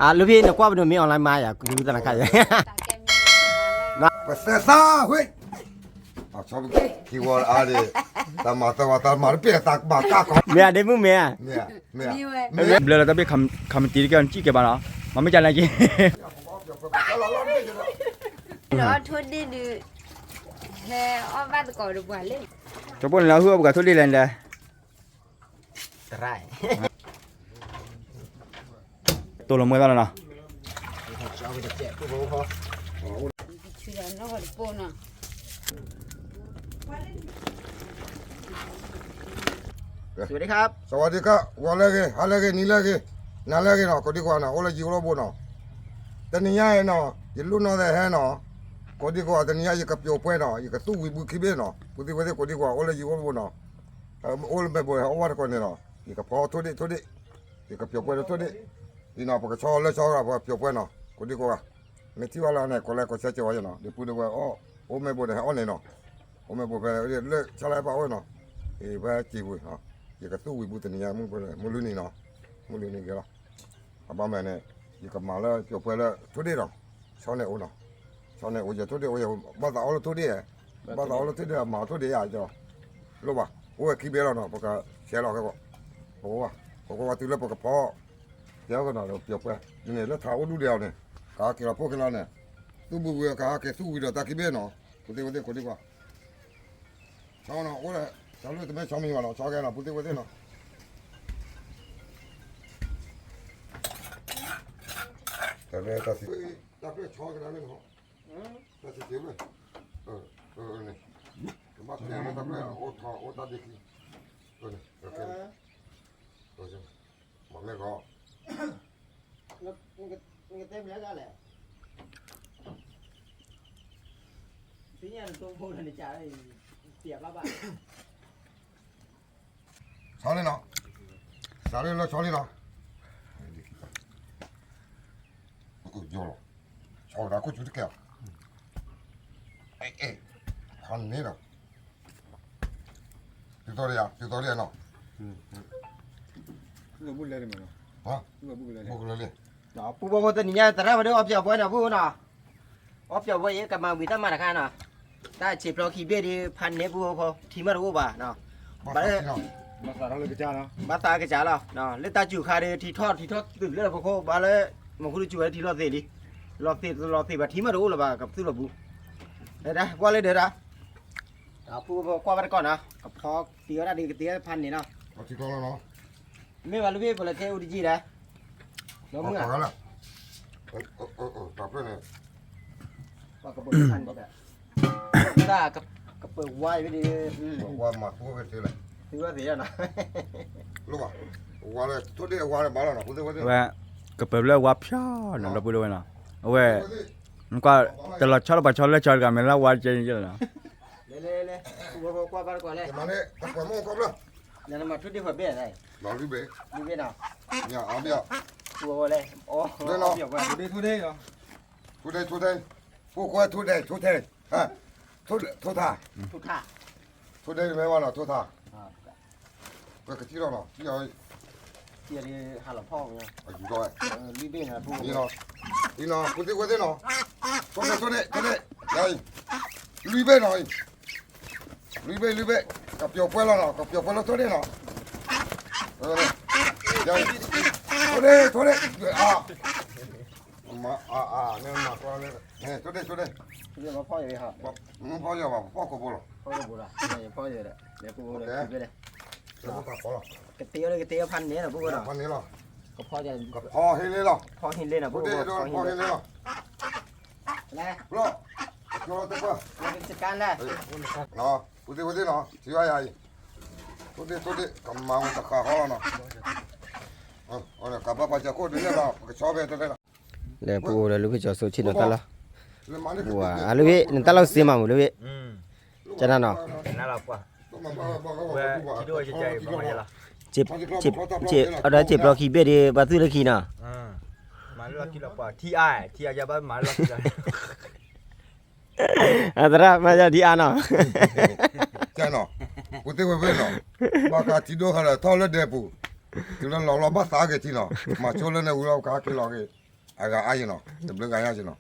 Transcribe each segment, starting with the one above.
အလုၢ်ဖံး နကွၢ်ပဒိၣ်မ့ၢ် online မါယၤ ကဒုသနခါယၤ ပသဲသးဝ့ၢ် အီၤ ခံဝီအါဒံး တၢ်မၤသၢဝီ တၢ်မၤတပ့ၢ်သးမၤကၢ်ကီး မ့ၢ်ဧါ ဒ့မုၣ်မ့ၢ်ဧါ မ့ၢ် ဘျၢလီၤတၢ်ဘ့ၣ် ခးမတံၤတက့ၢ် နစံၣ်ကဲဘၣ်နီၤ မၤမ့ၢ်ကလဲၣ်က့ၤ ထိၣ်ဒ့ၣ်ဒုး ဟဲအီၣ်ဘၣ်သကိးဒီးပှၤလံ ကၠီပိၢ်န့ၣ်လၢဟုၣ်အီၣ်ပှၤထိၣ်ဒ့ၣ်လဲၣ်လဲၣ် တိၢ်လီၤမွဲသးလီၤနီၤ สวัสดีครับ สวัสดีครับ ဂီၤလၢအဂ့ၤ ဟါလၢအဂ့ၤ နံၤလၢအဂ့ၤ နၤလၢအဂ့ၤနီၤ ကိးဒံကီးနီၤ အိၣ်လၢယံၤအိၣ်လၢဘူးနီၤ တနံၤညါအံၤနီၤ ယလိၣ်နီၢ်သးဟဲနီၤ ကိးဒံကီး တနံၤညါယကပျိာ်ပှဲၤနီၤ ယကသူၣ်ဝံၤဘုခံဘ့ၣ်နီၤ ပူၤသ့ၣ်ဝဲသ့ၣ် ကိးဒံကီး အိၣ်လၢယံၤအိၣ်လၢဘူးနီၤ အိၣ်လၢမဲာ်ဘိးဟဲအီၣ်ဝဲတကိးန့ၣ်နီၤ ယကဖီထိၣ်ဒ့ၣ်ထိၣ်ဒ့ၣ် ယကပျိာ်ပှဲၤဒီးထိၣ်ဒ့ၣ် အံၤနီၤ ပကဆီလၢဆီဂၤ ပကပျိာ်ပှဲၤနီၤ ကိးဒံကီး မ့ၢ်ထံၣ်ဘၣ်လၢန့ၣ် ကိးလၢကိးဆၢကၠီဝဲနီၤ ဒ်ပူၤဒ်ဝဲအီၣ် အိၣ်မဲာ်ဘိးန့ၣ်ဟဲအီၣ်န့ၣ်နီၤ အိၣ်မဲာ်ဘိးဖဲလၢဆါလၢပၢ်အိၣ်နီၤ အံၤဖဲစံာ်ပူၤ ယကသူၣ်ဝံၤဘုတနံၤညါ မုၢ်လွံၢ်နံၤနီၤ မုၢ်လွံၢ်နံၤဂ့ၤလီၤ အဘၣ်မဲာ်န့ၣ် ယကမၤလၢပျိာ်ပှဲၤလၢထိၣ်ဒ့ၣ်နီၤ ဆီန့ၣ်အိၣ်နီၤ ဆီန့ၣ်အိၣ် ယထိၣ်ဒ့ၣ်အိၣ် ယဘၣ်သးအီၣ်လၢထိၣ်ဒ့ၣ် ဘၣ်သးအီၣ်လၢထိၣ်ဒ့ၣ် မၤထိၣ်ဒ့ၣ်ယၤကီး လိၣ်ဘၣ် အိၣ်ဝဲခံဘ့ၣ်လီၤနီၤ ပကဆဲးလီၤခဲကီး ပကဝဲ ပကဝဲတုၤလၢပကဖီ တဲကနီၤဒီး ပျိာ်ပှဲၤ န့ၣ်လၢထးအိၣ်ဒူၣ်ဒဲးအီၤန့ၣ် ကဟးက့ၤလီၤဖိက့ၤလီၤန့ၣ် သူၣ်ဘုဘုကဟးက့ၤသူၣ်ဝံၤဒီးတၢ်ခံဘ့ၣ်နီၤ ပူၤသ့ၣ်ဝဲသ့ၣ် ကိးဒံကီး ဆီနီၤ အိၣ်လၢ ဆီလၢတမ့ၢ်ဆီမံၤဘၣ်နီၤ ဆီကဲနီၤ ပူၤသ့ၣ်ဝဲသ့ၣ်နီၤ တၢ်ရဲတၢ်သံ တၢ်ပျဲၢ်ဆီကဒါန့ၣ်နီၤ တၢ်စံးစံးဝဲ န့ၣ် ကဘၣ်တဲလၢတၢ်ပျဲၢ် အိၣ်ထီၣ်အိၣ်တၢ်ဒ့ခံ န့ၣ် မၤမ့ၢ်ဂီၤ နကတဲမ့ၢ်ဒ်လဲၣ် သ့ၣ်ညါနတိၢ်ဖိလၢနက တဘၣ်ဘၣ် ဆီလံနီၤ စးလံလၢဆီလံနီၤ ယီၤလီၤ ဆီကဒါခိၣ်ဆူတကဲၢ် အဲ အဲ ခီန့ၣ်ဒီး တုၤသီလံယၤ တုၤသီလံယၤနီၤ ဘုကလဲၤန့ၣ်မးနီၤ ဘုကလဲၤလံ ပူဖိဖိတနံၤညါ သရၣ်ဝဲဒၣ်အီၣ်ပျီၣ်ပှဲၤနီၤ ပူဖိနီၤ အီၣ်ပျီၣ်ပှဲၤအံၤ ကမၤဝံၤတၢ်မၤတခါနီၤ တၢ်ဆံးဖျိခံဘ့ၣ်ဒီး ဖးန့ၢ်ပူဖိဖိ ထံမ့ၢ်တအိၣ်ဘၣ်နီၤ ဘၣ်လၢ ဘၣ်သးကစၢ်လီၤ လၢတၢ်စူၤခါဒီး ထံထီၣ်ထံထီၣ်တုၤလၢဖိခိၣ် ဘၣ်လၢ မ့ၢ်ဃုတစူၤဝဲထံလီၤသ့ၣ်လံ လီၤသ့ၣ်လီၤသ့ၣ်ဘၣ်ထံမ့ၢ်တအိၣ်လၢၤဘၣ် ကပသူၣ်လီၤဘူး ဒဲဒၣ် ကွၢ်လၢဒဲဒၣ် ပူဖိကွၢ်ဘၣ်တကီၢ်နီၤ ကဖီတံၤဝဲဒၣ်ဒီးကတ့ဖးန့ၢ်နီၤ မ့ၢ်ဘၣ်လၢဘ့ၣ်ပလၢကဲအူတယံၤဒၣ် လီၤမုၢ်ဧါ တၢ်ဖျၢၣ်န့ၣ် တၢ်ကပၢၤဝါအံၤဒ် ဝါမၤသူဝဲကသ့လၢ လိၣ်ဘၣ် ဝါလၢ ထိၣ်ဒ့ၣ်အဝါလၢဘၣ်လီၤနီၤ ဝဲ ကပၢၤဖျၢၣ်ဝါဖျါနီၤ လၢပူၤလၢဝဲနီၤ အဝဲ နကွၢ် တလီၤဆီလၢပှၤဆီလၢဆီတဂၤ မ့ၢ်လၢဝါကဲယဲလီၤနီၤ လဲၤလဲၤလဲၤ ပူဖိကွၢ်ဘၣ်တကီၢ်လဲၣ် မၤန့ၣ် တကွဲးမ့ၢ်ကီၢ်ဖျၢၣ် လဲၤနမၤထိၣ်ဒ့ၣ်ဖဲဘ့ၣ်လဲၣ် လီၤလွံၢ်ဘ့ၣ် လွံၢ်ဘ့ၣ်နီၤ ညါအါဘ့ၣ် ပူဖိလဲၣ် အီၣ် ထိၣ်ဒ့ၣ် ထိၣ်ဒ့ၣ် ထိၣ်ဒ့ၣ် ဖိခွဲးထိၣ်ဒ့ၣ် ထိၣ်ဒ့ၣ် ထိၣ်ထါ ထိၣ်ထါ ထိၣ်ဒ့ၣ်မ့ၢ်ဝဲနီၤ ထိၣ်ထါ ပကထံၣ်လီၤနီၤ ထံၣ်အီၤ ထံၣ်အီၤဒီးဟးလီၤဖီၣ်ဝဲ အယူၤထီၣ်ဝဲ လွံၢ်ဘ့ၣ်န့ၣ် ပူ အံၤနီၤ အံၤနီၤ ပူၤသ့ၣ်ဝဲသ့ၣ်နီၤ ထိၣ်ဒ့ၣ် ထိၣ်ဒ့ၣ် ထိၣ်ဒ့ၣ် ယၤအံၤ လွံၢ်ဘ့ၣ်နီၤအံၤ လွံၢ်ဘ့ၣ် လွံၢ်ဘ့ၣ် ကပျီၤပှဲၤလီၤနီၤ ကပျီၤပှဲၤလၢထိၣ်ဒ့ၣ်နီၤ ယၤအံၤ ထိၣ်ဒ့ၣ် ထိၣ်ဒ့ၣ် အါ မၤအါအါ မ့ၢ်မၤကွၢ်လၢ ထိၣ်ဒ့ၣ် ထိၣ်ဒ့ၣ် မ့ၢ်ဖီၣ်ယၤဘၣ် ဖီၣ်ကိာ်ဘိလီၤ ဖီၣ်ကိာ်ဘိလီၤ ယဖီၣ်ယၤဒီး လဲၤကိာ်ဘိလီၤ ကတ့အီၤလၢကတ့အီၤဖးန့ၢ်လီၤ ပူဖိနီၤ ဖးန့ၢ်လီၤ ကဖီၣ်ယၤ ကဖီၣ်ဟ့လ့လီၤ ဖီၣ်ဟ့လ့နီၤ ပူဖိ ဖီၣ်ဟ့လ့လီၤ လဲၤ ဘျီ ကၠီတပၢၢ် ပူသ့ၣ်ဝဲသ့ၣ်နီၤ ထံၣ်ဘၣ်ယၤအံၤ ထိၣ်ဒ့ၣ် ထိၣ်ဒ့ၣ် ကမၤဝဲတဃာ်ဃီလီၤနီၤ ကဘၣ်ပှၤစၢၤခိၣ်ဒုးန့ၣ်လီၤ ပကဆီဖဲတလဲလီၤ လဲၤပူၤအိၣ်ဒီးလူၤဖ့ၣ်ကၠီၤစိၤဆ့ၣ်နီၤတၢ်လီၤ ဝၤ အလုၢ်ဝ့ၣ် နတၢ်လီၢ်စ့မးမူလုၢ်ဝ့ၣ် ကနၤနီၤ အဒီးစံးပျီခံဘ့ၣ်ဒီး ပှၤသူၣ်လၢခံနီၤ သရၣ်မၤယၤဒ်အါနီၤ ကဲနီၤ ပူၤသ့ၣ်ဝဲဖဲနီၤ ဘၣ်ဃးထံဒိၣ်ဃာ်ဒီးထီၣ်လၢဒဲပူၤ တုၤလၢလီၤလီၤဘၣ်သးက့ၤထံနီၤ မၤဆိလၢန့ၣ်ဝံၤလီၤကဟးက့ၤလီၤက့ၤ အဂၤအါယံၤနီၤ, တဘျုးဂၤယါယံၤနီၤ,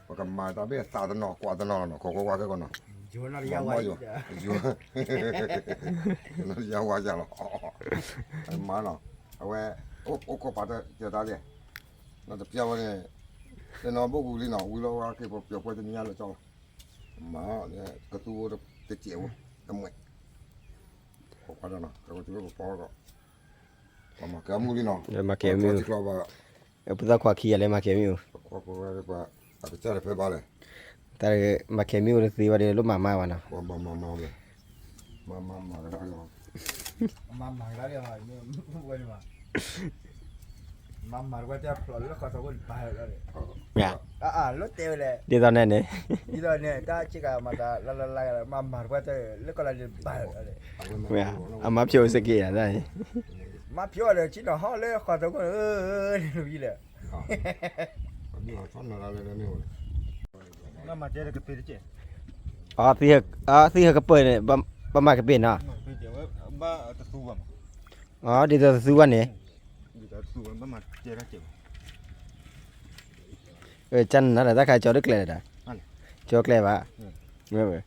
ပကမၤတၢ်ဘၣ်သးတနီၤကွၢ်တနီၤနီၤ ခိးကွၢ်ကွၢ်ခဲကီနီၤ, ယိၤ, ယိၤ, ယိၤ, ယဝါယၤလီၤ, မၤနီၤ, အဝဲ, အိၣ်ခိးပာ်တၢ်ကဲတၢ်လံ, နီတပျၢ်ဝဲန့ၣ်, တနီၤဘိၣ်ကူလံနီၤ ဝံၤလီၤဝဲက့ၤပပျီၤပှဲၤတနံၤညါလၢကၠီလီၤ, မၤ, ကသူအိၣ်တစဲးဖိ, တမှဲး, ခိးကွၢ်တနီၤ ကကတုၤဝဲပပီကီး, ပမၤကဲမုၢ်လံနီၤ, မၤကဲမုၢ်, ပသးခွါခံဂၤလၢမၤကဲမုၢ်, အကစၢ်တဖဲဘၣ်လဲၣ်, တၢ်မၤကဲမုၢ်အိၣ်တသ့ဘၣ်ဒီး လိၣ်မၤမါဘၣ်နီၤ, မၤမၤမၤ, မၤမၤကဒါ, မၤမၤကဒါ, မၤမၤတဝဲတဲဖျိးလၢဃီသီခိၣ်ဘၣ်, လၢတဲဝဲလဲၣ်, ဒ်သိးန့ၣ်န့ၣ်, ဒ်သိးန့ၣ် တၢ်ဆ့ကၤမၤတၢ်လၢလၢလၢ မၤမၤတဝဲတဲလၢကီၢ်လၢလၢဘၣ်, အမါဖျိးစက့ၢ်, မၤဖျိးဒီး ဆ့ၣ်နီၤဟီၣ်လၢဃီသီခိၣ်န့ၣ်, လံလဲၣ်, မၤတဲတကပ့ၤတကဲး, သံဟဲကပၢၢ်န့ၣ်, ပမၤကပ့ၤနီၤ, ဒ်သိးတသူဘၣ်န့ၣ်, ကနၤဒီးတၢ်ခါကၠီတကျဲလဲၣ်ဒီး, ကၠီကျဲဘၣ်, မ့ၢ်ဝဲ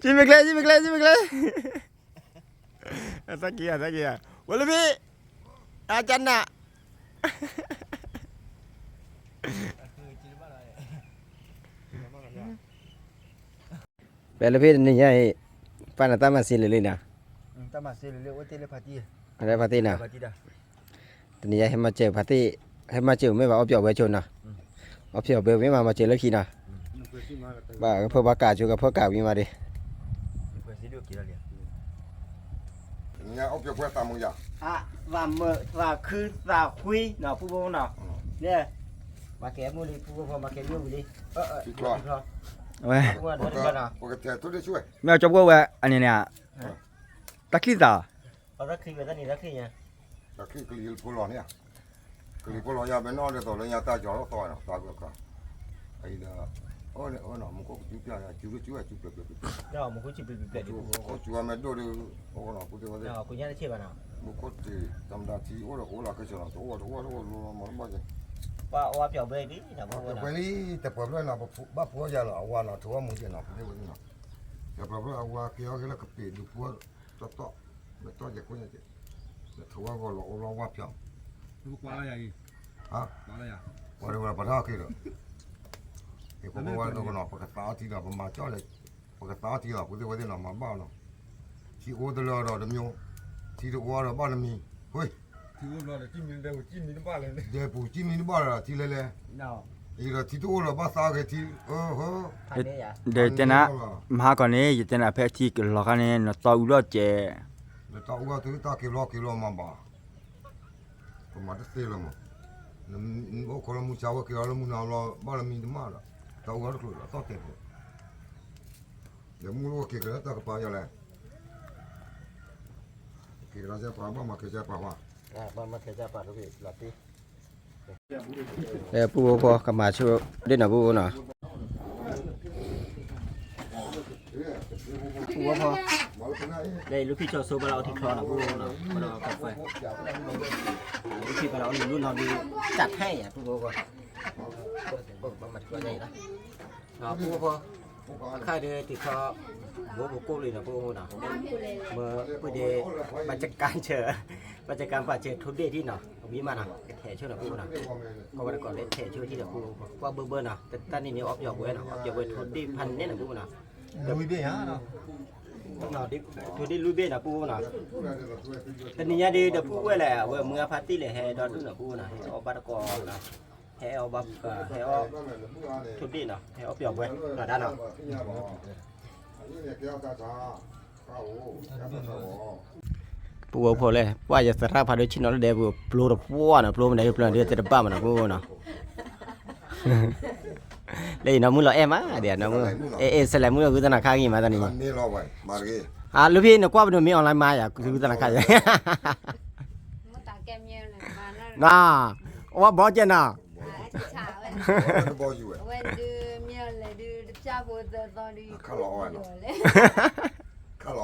စံးမ့ၢ်ကျဲ စံးမ့ၢ်ကျဲ စံးမ့ၢ်ကျဲ, အသးက့ၤ အသးက့ၤ, ဝဲလၢဖံ, အကနၣ် ဖဲလၢဖံတနံၤညါအံၤ, ပာ်နတၢ်မၤစ့လၢလံနီၤ, တၢ်မၤစ့လၢလံ အိၣ်တ့ၢ်လၢဖါတံၢ်, လၢဖါတံၢ်နီၤ, တနံၤညါဟဲမၤစၢၤဖါတံၢ်, ဟဲမၤစၢၤမ့ၢ်ဘၣ်အီၣ်ပျီၣ်ဝဲဆိနီၤ, အီၣ်ပျီၣ်ဝဲမ့ၢ်ဘၣ်မၤစၢၤလၢခံနီၤ, ဘၣ်ကဖၢဘၣ်ကးဆိ ကဖၢကးဝံၤမးဒံး, တနံၤညါအီၣ်ပျီၣ်ဝဲသးမုာ်ယၤ, သးမုာ်သးခုသးဃွံနီၤ ပူဖိနီၤ, မၤကဲမုၢ်လံ ပူဖိ မၤကဲမုၢ်ဝံၤလံ, ဝဲ, မ့ၢ်ကၠီဖိဝဲအန့ၣ်န့ၣ်, တၢ်ချံသး, တၢ်ချံဝဲတၢ်န့ၣ် တၢ်ချံညါ, တၢ်ချံကလံၤဖိလီၤန့ၣ်, ကလံၤဖိလီၤညါ မ့ၢ်နီၢ်ဒ်သိးလၢညါတၢ်ကၠီၤလီၤသီနီၤ သးကၢကၢ, အံၤဒီး, အၢန့ၣ်အၢနီၤ မူခိၣ်ကစုပျၢ်ညါ စုကစုဝဲစုပျၢ်ပျၢ်ပျၢ်, မူခိၣ်စူဝဲမ့ၢ်ဒိၣ်ဒီး, အိၣ်နီၤ ပူၤတ့ၢ်ဝဲသ့ၣ်, မူခိၣ်တ့ၢ် တမတၤထံအိၣ်ဒီးအိၣ်လီၤကဲဆိနီၤ တအိၣ်တအိၣ်တအိၣ်လိၤလီၤမၤတဘၣ်ကဲ, ပှၤအိၣ်ပျီၣ်ဘဲဒ်, ပှၤပျီၣ်ဘဲလံ တပှၤဖျၢၣ်နီၤ ဘၣ်ဖှီယၤလီၤ အဝၤနီၤ ထိးဝဲမူကဲနီၤ ပူၤတ့ၢ်ဝဲသ့ၣ်နီၤ, တပှၤဖျၢၣ်အဝၤကဲအီၤက့ၤလၢကပ့ၤဒုးဖှီ တီတီ, မ့ၢ်တီယဲၢ်ခိၣ်ညါက့ၤ, နထိးဝဲဂီၤလီၤအိၣ်လီၤဝါဖျီ, ပှၤတဝဲပှၤထီၣ်က့ၤဒီး, ယခိၣ်ဝဲတကနီၤ ပကသးအီထံဒီး ပမၤကၠီဒီး, ပကသးအီထံဒီး ပူၤသ့ၣ်ဝဲသ့ၣ်နီၤ မၤဘၣ်နီၤ, ထံအိၣ်တလၢဒီးတမံၤ, ထံတအိၣ်ဒီးဘၣ်တမံၤ, ဟ့ၣ် ဒဲပူၤကံမံတဘၣ်လၢၤဒီးထံလဲၤလဲၤ, အံၤဒီးထံတအိၣ်လၢၤဘၣ်သးက့ၤထံ, ဒီးတဲနၤ, မဟါကီးန့ၣ် ယတဲနၤဖဲထံကလီၤခါန့ၣ် နတီအူလီၤကဲး, နတီအူလီၤသုတၢ်က့ၤလီၤက့ၤလီၤမၤဘၣ်, ပမၤတသ့လၢၤမး, နအိၣ်ခိးလၢမုၢ်ဆါဝဲက့ၤလီၤလၢမုၢ်နၤလီၤဘၣ်လၢမံတမၣ်ဒီး, တီအူလီၤတချုးဒီးသီၣ်တဲာ်ဖိ, ဒီးမုၢ်လၢက့ၤကလၢတၢ်ကပၤယၤလဲၣ်, က့ၤကလၢပှၤဘၣ်မၤကဲကပၤ, ပှၤမၤကဲကပၤ, ပူဖိဖိ ကမၤဆိဒ်နီၤပူဖိနီၤ, ပူဖိဖိ, လၢလူဖံၣ်ကၠီဆိဘၣ်လၢအီထံချီနီၤပူဖိနီၤ, ဒီးကဖဲ, လူဖံၣ်ဘၣ်လၢအီလူလီၤဒုး, တၢ်ထဲယၤပူဖိဖိ, ပမၤတကီယၤအံၤလီၤ, ပူဖိဖိ, အခါဒီးတုၤထီၣ်, ဘိပကိၣ်လံနီၤပူဖိနီၤ, မ့ၢ်ပှၤဒဲး, ဘၣ်ကကါဆၢ, ဘၣ်ကကါပာ်ဆၢထိၣ်ဒ့ၣ်ထံနီၤ အဝံၤမးနီၤ ကထဲးဆိနီၤပူဖိနီၤ, ကီၢ်ဝဲတကီၢ်လၢထဲးဆိထံဒီးပူဖိ, ကွၢ်ဘၢဘၢနီၤ တၢ်န့ၣ်န့ၣ်အီၣ်ပျီၣ်ဝဲနီၤ အီၣ်ပျီၣ်ဝဲထိၣ်ဒ့ၣ်ဖးန့ၣ်နီၤပူဖိနီၤ, ထိၣ်ဒ့ၣ်လွံၢ်ဘ့ၣ်နီၤပူဖိနီၤ, တနံၤညါဒုးဒီးပူဖိဝဲလဲၣ် အဝဲမုၢ်အဖါတံၢ်လဲၣ်ဟဲဒီဒူၣ်နီၤပူဖိနီၤ ဟဲအီၣ်ဘၣ်တကီၢ်နီၤ, ဟဲအီၣ်ဘၣ်, ဟဲအီၣ်, ထိၣ်ဒ့ၣ်နီၤ ဟဲအီၣ်ပျီၣ်ဝဲ, နီၤဒၣ်နီၤ ပူဖိဖိလဲၣ် ပှၤယသရၣ်ဖးဒိၣ်ဆ့ၣ်နီၤလၢဒဲးပူၤ ပျိတပှၢ်နီၤ ပျိမနုၤပျိနၤဒ်တဲတဘၣ်မးနီၤ ပူဖိနီၤ, လၢအံၤနီၢ်မုၣ်လီၤအဲၣ်မးဒ်နီၢ်မုၣ်, အဲၣ်အဲၣ် ဆဲးလဲၤမုၣ်ဂုာ်သနာ်ခါဂ့ၤမးတနံၤ, လၢဖံန့ၣ်ကွၢ်ပဒိၣ်မ့ၢ် online မးယၤ ဂုာ်သနာ်ခါယၤ န, အဝဲဘီကဲနီၤ, အဝဲဒုးမ့ၢ်လဲၤဒုးတပျၢ်ဖိသၢသီဒုး, ခါလီၤအီၣ်ဝဲနီၤ, ခါလီၤ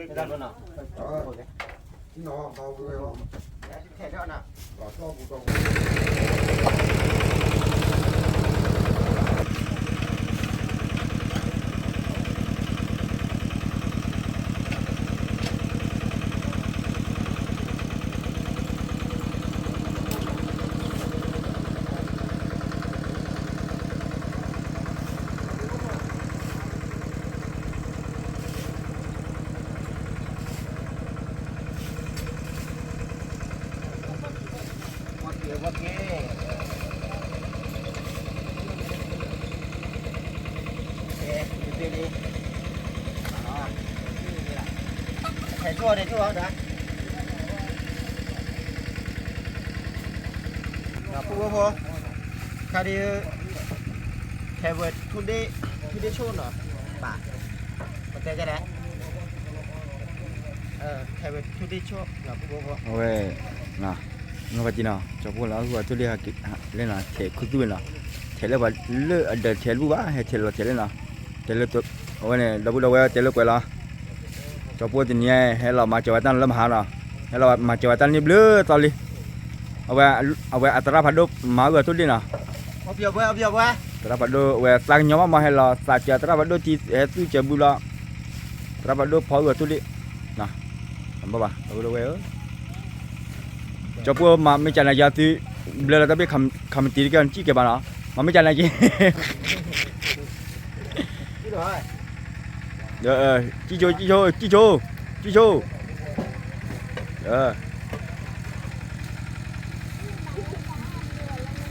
တၢ်ဘျီနီၤ, နီၤ, ထဲးထီၣ်နီၤ, ဖိဖိ, ခါဒံး, ထဲဝဲထူဒ့, ထူဒ့ဆိနီၤ, ပာ်, ပတဲကဲလဲၣ်, ထဲဝဲထူဒ့ဆိနီၤ ဖိဖိဖိ, အဝဲ, နီၤ, နီၤ, ကၠီဖိလၢအဂုၤအဂၤထိၣ်လံဟဲက့ၤလဲၣ်နီၤ, ထဲးခူသူၣ်ဝဲနီၤ, ထဲးလၢပှၤလၢအဒၢးထဲးတဘူၣ်ဘၣ်, ဟဲထဲးလီၤထဲးလၢနီၤ, တဲလၢ, အဝဲန့ၣ် ဒီပုၢ်ဒီဝဲၢ်တဲလၢကွဲးလီၤ, ကၠီဖိတနံၤညါ ဟဲလီၤမၤစၢၤဝဲတၢ်လၢမဟါနီၤ, ဟဲလီၤမၤစၢၤဝဲတၢ်န့ၣ်ဘျုးသီလံ, အဝဲ, အဝဲအသရၣ်ဖးဒိၣ်မၤအဂုၤအဂၤထိၣ်လံနီၤ, သရၣ်ဖးဒိၣ်အဝဲသးကညီၤဘၣ်မး ဟဲလီၤသးစၢၤသရၣ်ဖးဒိၣ်ထံ ဟဲသူၣ်စၢၤဘုလီၤ, သရၣ်ဖးဒိၣ်ဖီအဂုၤအဂၤထိၣ်လံ, ဘၣ်ဘၣ်, ဒီပုၢ်ဒီဝဲၢ်ဧၢ ကၠီဖိမၤမ့ၢ်ကၢ်နၤက့ၤသု, ဘျၢလီၤတၢ်ဘ့ၣ်ခမတံၤတက့ၢ် နစံၣ်ကဲဘၣ်နီၤ, မၤမ့ၢ်ကၢ်နၤက့ၤ, စံၣ်ဆိ, စံၣ်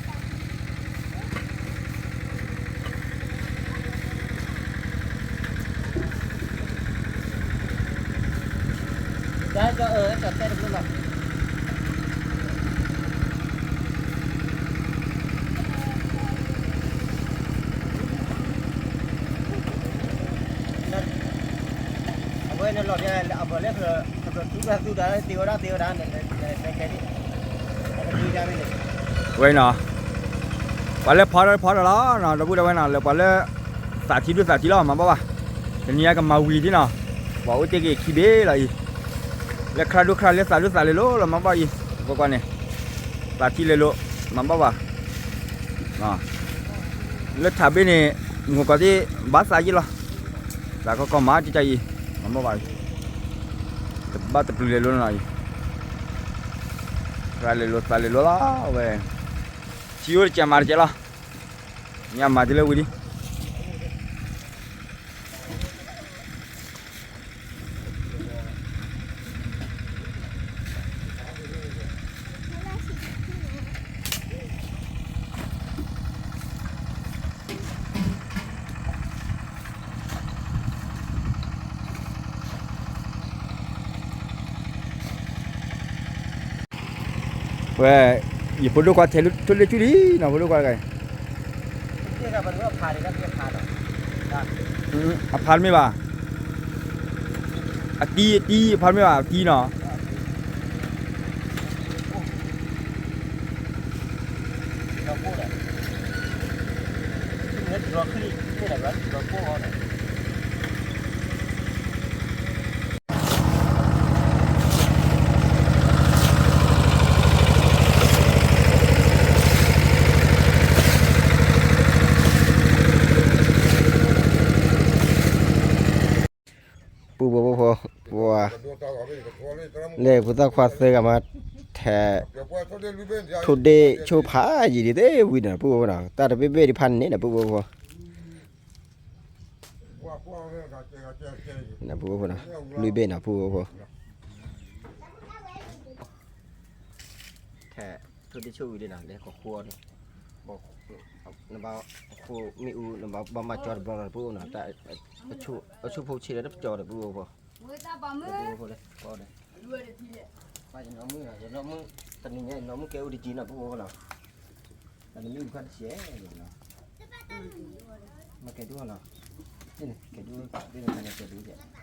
ဆိ, စံၣ်ဆိ, စံၣ်ဆိ, အဝဲန့ၣ်လီၤ, အဘၣ်လဲၣ်, သူၣ်တၢ်သူၣ်တၢ်သ့ဝဲဒၣ်သ့ဝဲဒၣ်, ဝဲနီၤ, ပှၤလၢဖီထီၣ်ဖီထီၣ်လီၤ, ဒီပုၢ်ဒီဝဲၢ်နီၤ, လၢပှၤလၢ သးထံဒိၣ်သးထံလီၤ မၤဘၣ်ဘၣ်, တနံၤညါကမၤဝံၤထံနီၤ, ပှၤအိၣ်တ့ၢ်က့ၤခံဘ့ၣ်လီၤအံၤ, လၢခရၣ်ဒိၣ်ခရၣ်လၢသးဒိၣ်သးလဲၤလိၤလီၤ မၤဘၣ်အံၤ, ကွၢ်ကွၢ်န့ၣ်, သးထံလဲၤလိၤ, မၤဘၣ်ဘၣ် လၢထးဘ့ၣ်န့ၣ်, မုၢ်ကီၢ်သ့ၣ်ဘၣ်သးယ့ၢ်လီၤ, သးကီကီမၤတကၢ်အံၤ, မၤဘၣ်ဘၣ်အံၤ, တဘၣ်တပျုၤလဲၤလိၤနီၤအံၤ, ခရၣ်လဲၤလိၤသးလဲၤလိၤလီၤဝဲ, ထံအိၣ်တကဲးမၤတကဲးလီၤ, ညၣ်မၤတုၤလၢဝံၤလံ ဝဲ, ယဖိဒိၣ်ခွါထဲးလၢထိၣ်လ့ၣ်ဆူၣ်လံနီၤ ဖိဒိၣ်ခွါတဂၤ, အဖးတမ့ၢ်ဘၣ်, အတံၤ အတံၤ ဖးမ့ၢ်ဘၣ် အတံၤနီၤ. ပုၢ်ဖိဝဲၢ်ဖိ ပှၤ လၢဖိသၣ်ခွါသၢဂၤမး ထဲး ထိၣ်ဒ့ၣ်ဆိၣ်ဖးယံာ်ဒ်သ့ၣ်ဝံၤဒီး ပုၢ်ဖိဝဲၢ်ဖိနီၤ တၢ်တဘ့ၣ်ဘ့ၣ်ဒံးဖးန့ၣ်ဒီး ပုၢ်ဖိဝဲၢ်ဖိ ပုၢ်ဖိဝဲၢ်ဖိနီၤ လွံၢ်ဘ့ၣ်နီၤ ပုၢ်ဖိဝဲၢ်ဖိ ထဲး ထိၣ်ဒ့ၣ်ဆိၣ်ဝံၤဒ်နီၤ လဲၤကီၢ်ဃိအီၤန့ၣ် နဘၣ်ဃိမ့ၣ်အူ နဘၣ်ဘၣ်မၤကၠီတဘျီလီၤ ပုၢ်ဖိနီၤ အဆိၣ်ဖိဆံးဒီးတပကၠီဒီး ပုၢ်ဖိ ပုၢ်ဖိလဲၤကီၢ်ဒီး ပှၤယနီၢ်မုၣ်နီၤ ယနီၢ်မုၣ် တနံၤညါယနီၢ်မုၣ်ကဲအိၣ်တကံနီၤ ပုၢ်ဖိနီၤ တနံၤမုၣ်တခါတစဲးနီၤ မ့ၢ်ကဲဒိၣ်နီၤ ကဲဒိၣ် ကဲဒိၣ် ကဲဒိၣ်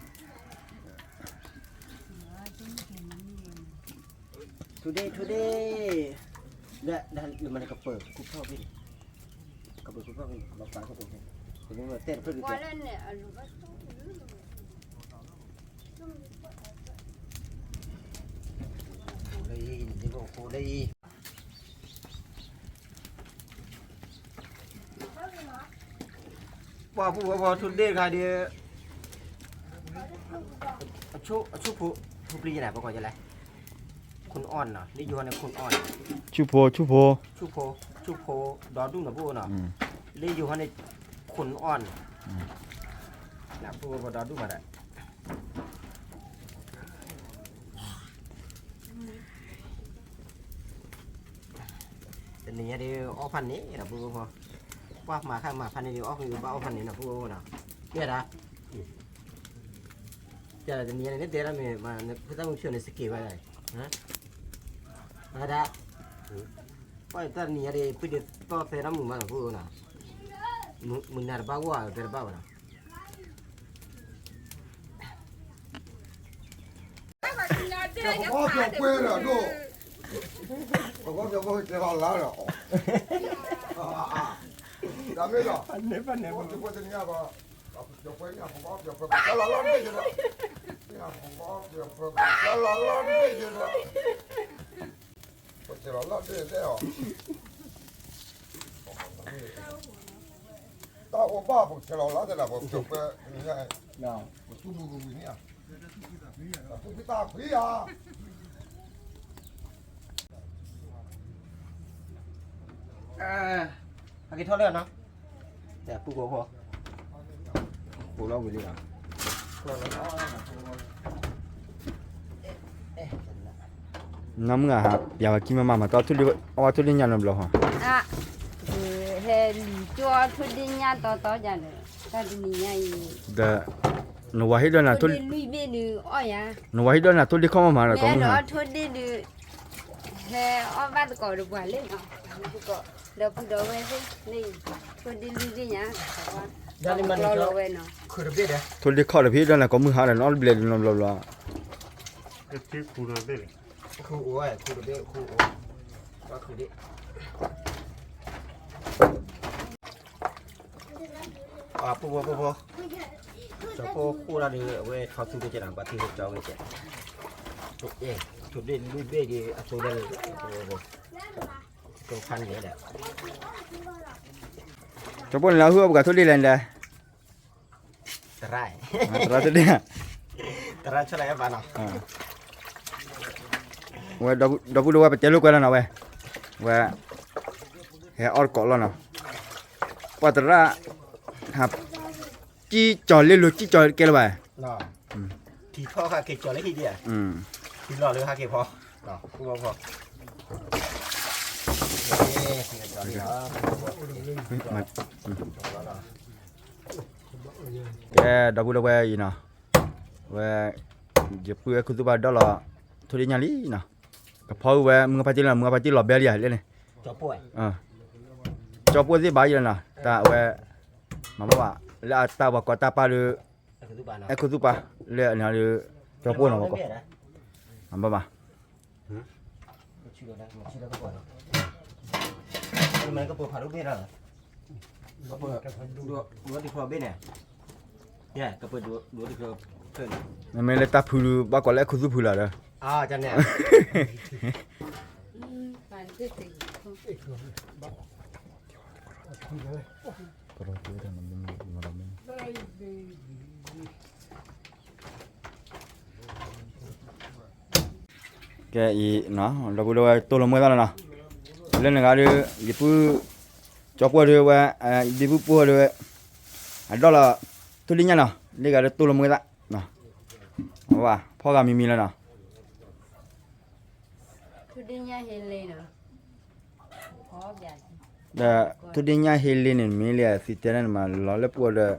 ထိၣ်ဒ့ၣ် ထိၣ်ဒ့ၣ် ဒ် ဒ်မၤန့ၣ်ကပၢၤ ကူဖီၣ်ဖဲန့ၣ် ကပၢၤကူဖီၣ်ဖဲန့ၣ် လီၤပာ်ကပၢၤဖဲန့ၣ် တမ့ၢ်တဲတဖျၢၣ်ဒုးတဲ လၢအံၤ နကအိၣ်ဃိလၢအံၤ ပှၤပုၢ်ဝဲၢ်ဖိထိၣ်ဒ့ၣ်တခါဒီး အဆိၣ် အဆိၣ်ဖိ ဖိပျံၤယဲၢ်နၤ ပှၤကိးယဲၢ်လဲၣ် ခိၣ်အီၣ်နီၤ လၢယိၤဟၣ်န့ၣ် ခိၣ်အီၣ်နီၤ ဆူၣ်ဖိ ဆူၣ်ဖိ ဆူၣ်ဖိ ဆူၣ်ဖိ ဒီဒူၣ်နီၤ ပုၢ်ဝဲၢ်နီၤ လၢယိၤဟၣ်န့ၣ် ခိၣ်အီၣ်နီၤ နပုၢ်ဝဲၢ်ဖိဒီဒူၣ်မးဒီး တနံၤညါဒီး အီၣ်ဖးန့ၣ်ဒီး ပုၢ်ဝဲၢ်ဖိ ပှၤမၤခါမၤဖးန့ၣ်ဒီး အီၣ်ကဘၣ်အီၣ်ဖးန့ၣ်နီၤ ပုၢ်ဝဲၢ်ဖိနီၤ ကဲဒၣ် ကဲဒၣ်တနံၤညါန့ၣ် နတဲဒၣ်မ့ၢ် မၤ နဖိသၣ်မုၣ်ဖျိးန့ၣ် စက့ၤဘၣ်ဒၣ် ဒၣ် ပှၤတနံၤညါဒီး ပှၤဒုးသီၣ်သဲဒၣ်မုာ်မးနီၤ ပုၢ်ဝဲၢ်နီၤ မုာ်နၤတဘၣ်ဂီၢ် တဲတဘၣ်ဘၣ်နီၤ ပကီၢ်ပျီၤပှဲၤဒီးဒိၣ်, ပကီၢ်ပျီၤပှဲၤကဲလီၤလါဒီးအီၤ, တမ့ၢ်လီၤ, ပကီၢ်ပျီၤပှဲၤတနံၤအံၤ, ပကီၢ်ပျီၤပှဲၤကဲလီၤလါတဘ့ၣ်ယဒီး, ပကီၢ်ပျီၤပှဲၤကဲလီၤလါတဘ့ၣ်ယဒီး, ပကဲလီၤလါတဘ့ၣ်ယဒီး, တၢ်အိၣ်ဘၣ်ပကဲလီၤလါတဘ့ၣ် ပကီၢ်ပျီၤပှဲၤ, ပသူဘူးဘူးန့ၣ်ဧါ, သူၣ်ဖှံသးဖှံဧါ. ဟဲက့ၤထီၣ်လၢနီၤ, ပူဖိဖိ, ဖိလီၤဝံၤလံနီၤ, နီၢ်မုၣ်ဧါ, ပျးဝဲကံမးမး မၤတီၢ်ထိၣ်ဒ့ၣ်, အီၣ်ဘၣ်ထိၣ်ဒ့ၣ်ညၣ်နီတဘျီဟီ, ဟဲလံၤကၠီထိၣ်ဒ့ၣ်ညၣ်တီတီယၤဒီး တၢ်တနံၤညါအံၤ, ဒီး နဝၤဟ့ၣ်ဒီးနၤထိၣ်ဒ့ၣ်, နဝၤဟ့ၣ်ဒီးနၤထိၣ်ဒ့ၣ်ခီၣ်မးမးဒီး ကိးမုၢ်ဟါ, ထိၣ်ဒ့ၣ်ဒုး ဟဲအီၣ်ဘၣ်သကိးဒီးပှၤလၢနီၤ, ဒီပုၢ်ဒီဝဲၢ်သ့ၣ်န့ၣ်, ထိၣ်ဒ့ၣ်လွံၢ်ဒ့ၣ်ညါ, ထိၣ်ဒ့ၣ်ခီၣ်ဒီးဖဲဒီးနၤကိးမုၢ်ဟါဒီး နအီၣ်တဘျဲၣ်ဒုးနီတဘျီဘျီ, ပူဖိဖိ, ကၠီဖိဃိဒၣ်ဒီး အဝဲထီသူကဲးနၤ ပှၤသူကၠီဝဲကဲး, ထိၣ်ဒ့ၣ်လွံၢ်ဘ့ၣ်ဒီး အသိလၢ ကဖးန့ၣ်ဒီး, ကၠီဖိန့ၣ်လၢဟူအပှၤထိၣ်ဒ့ၣ်လဲၣ်န့ၣ်ဒီး သရၣ်, သရၣ်ထိၣ်ဒ့ၣ်, သရၣ်ဆီၣ်လီၤဘၣ်နီၤ, ဝဲ ဒီပုၢ်ဒီဝဲၢ်ပတဲလိာ်ကွဲလီၤနီၤဝဲ, ဝဲ ဟဲအီၣ်တကိးလီၤနီၤ, ပှၤသရၣ် ဟး ကံၢ်ကၠီၤလ့လိၤ ကံၢ်ကၠီၤကဲလၢၤဘၣ်, ထံထီၣ်ဟးက့ၤကၠီၤလၢဟံၣ်ဒံးဧါ, ထံလီၤလၢဟးက့ၤဖီ, ကဲ ဒီပုၢ်ဒီဝဲၢ်အံၤနီၤ, ဝဲ ယပုၢ်အဲၣ်ခူသူၣ်ပၢ်ဒီးလီၤ, ထိၣ်ဒ့ၣ်ညၣ်လံနီၤ, ကဖီဝဲ မုၢ်ဂဖါတံၢ်လီၤ မုၢ်ဂဖါတံၢ်လီၤဘဲလံဧါလၢန့ၣ်, ကၠီဖိသ့ၣ်ဘၣ်ယဲနီၤ တၢ်အဝဲ မၤဘၣ်ဘၣ် လၢအတၢ်ပှၤကီတၢ်ပာ်ဒီး အဲၣ်ခူသူၣ်ပၢ် လၢအန့ၣ်ဒီး ကပှိၢ်နီၤဘၣ်ကွၢ်, အဘၣ်ဘၣ်, မ့မ့ၢ်လၢတၢ်ဖုဘၣ်ကွၢ်လၢအဲၣ်ခူသူၣ်ဖုလၢ်ဒီး, ကဲအံၤ, ဒီပုၢ်ဒီဝဲၢ်တိၢ်လီၤမွဲသၣ်လီၤနီၤ, လၢနဂၤဒီး ယပုၢ်, ကၠီပှီၢ်ဒုးဝဲ, ယပုၢ်ပှိၢ်ဒုးဝဲ, အဒီၣ်လီၤ, ထိၣ်ဒ့ၣ်ညၣ်နီၤ လၢဂၤဒီးတိၢ်လီၤမွဲသၣ်, ဖီဂၤမံၤမံၤလီၤနီၤ. ဒီးထိၣ်ဒ့ၣ်ညၣ်ဟ့လ့န့ၣ် မ့ၢ်လံသံတဲန့ၣ်မးလီၤလၢပှိၢ်ဒီး,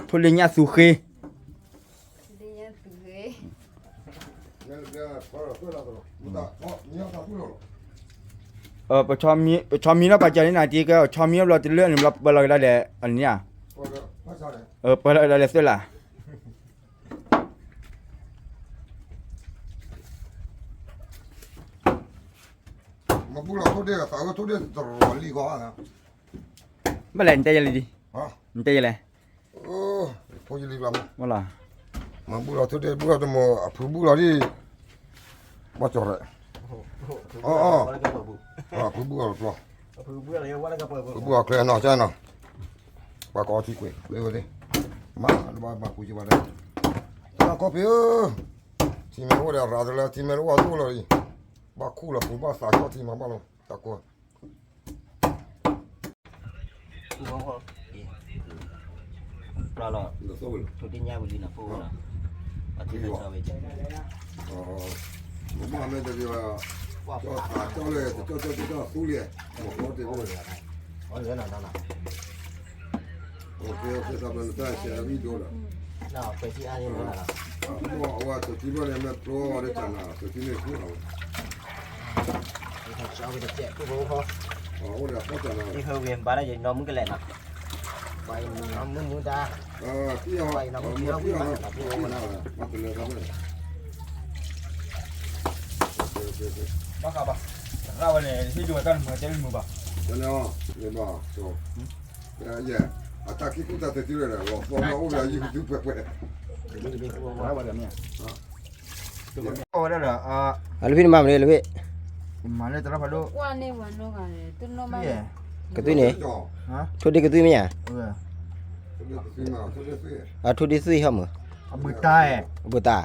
ထိၣ်ဒ့ၣ်ညၣ်သူဃ့, ပဆီမံနီၢ်ပာ်စၢၤန့ၣ်နၤတံကဲ ဆီမံအဘျီတလၢန့ၣ်ဘျီပၢလီၤကဒါဒီး အနံၤဧါ, ပၢလီၤကဒါဒီးသွဲၣ်လး မ့ၢ်ဘူၣ်လီၤထိၣ်ဒ့ၣ် သးဝဲထိၣ်ဒ့ၣ်တရီၤလံဂီၢ်, ဘၣ်လဲၣ် နတဲယလဲၣ်ဒံး, နတဲယလဲၣ်, ဖိယလံဘၣ်မ့ၢ်, မ့ၢ်ဘူၣ်လီၤထိၣ်ဒ့ၣ် ဘူၣ်လီၤတမ့ၢ် အဖုဘူၣ်လီၤဒံး, ဘၣ်ကၠီၤရဲၣ်, အဖုဘူၣ်လီၤတပျီ, ဖုဘူၣ်လီၤကျဲနီၤကနီၤ, ပှၤကီထံကွဲးလၢဝဲသ့ၣ်, မ့ၢ်တဘၣ်ဘၣ်ကူကဘၣ်ဒီး, တၢ်ကီဖံးဧၢ, ထံမဲာ်အိၣ်ဒီးရၤတလၢ ထံမဲာ်တအိၣ်တအိၣ်လီၤအံၤ, ဘၣ်ခူၣ်လီၤပူၤဘၣ်သးကီထံမးဘၣ်လီၤ တၢ်ကွၢ် ပျီလီၤ, ထိၣ်ဒ့ၣ်ညၣ်ဝံၤလံနီၤ ဖိနီၤ, အထံၣ်ကဆီဝဲ, မ့ၢ်မ့ၢ်တက့ၢ်ဘၣ်, ကၠီသးကၠီလၢ တကၠီကၠီကၠီသူလံ, မ့ၢ်ကီတ့ၢ်ဖိလၢ, အီၤလၢနီၤနီၤနီၤ, တၢ်ဘျီနတၢ်ဆဲးအဂံၢ်ဒိၣ်ဒီး, နီၤ, ပှဲၤထံအါန့ၣ်နီၤနီၤ, အဝဲတထံဘျီန့ၣ် မ့ၢ်ပျီဝဲဒၣ်တၢ်နၤ တထံန့ၣ်ဃူလီၤဝဲ ကၠီဝဲတကဲး ပူဖိဖိ, အိၣ်ဒီးဖီတၢ်နၤ, ဟဲဝံၤဘၣ်ဒီးယနီၢ်မုၣ်ကလဲာ်နီၤ, ပှၤအံၤနီၢ်မုၣ်မူဒါ, ပှၤအံၤနီၢ်မုၣ်မူဒါ, ဘၣ်ဃးဘၣ်, တရၣ်ဝဲန့ၣ် ဟ့ၣ်ဒိးတၢ်နမုာ်တဲနမုာ်ဘၣ်, တန့ၣ်, ဘၣ်, ယဲ, အတၢ်ခံကူတၢ်တတုၤလၢဒီး လီၤသီလီၤအိၣ်ဒီးယုၢ်ကသူပှဲၤပှဲၤ, တရၣ်ဝဲဒီးမ့ၢ် အလဖံနမၤမနုၤလဖံ, မၤလၢတရၣ်ဖးဒိၣ်, ကသွံၣ်န့ၣ်, ထိၣ်ဒ့ၣ်ကသွံၣ်မ့ၢ်ဧါ, အထိၣ်ဒ့ၣ်သွံၣ်ဟီမုၢ်, အဘုးတၢ်, ပကဖီ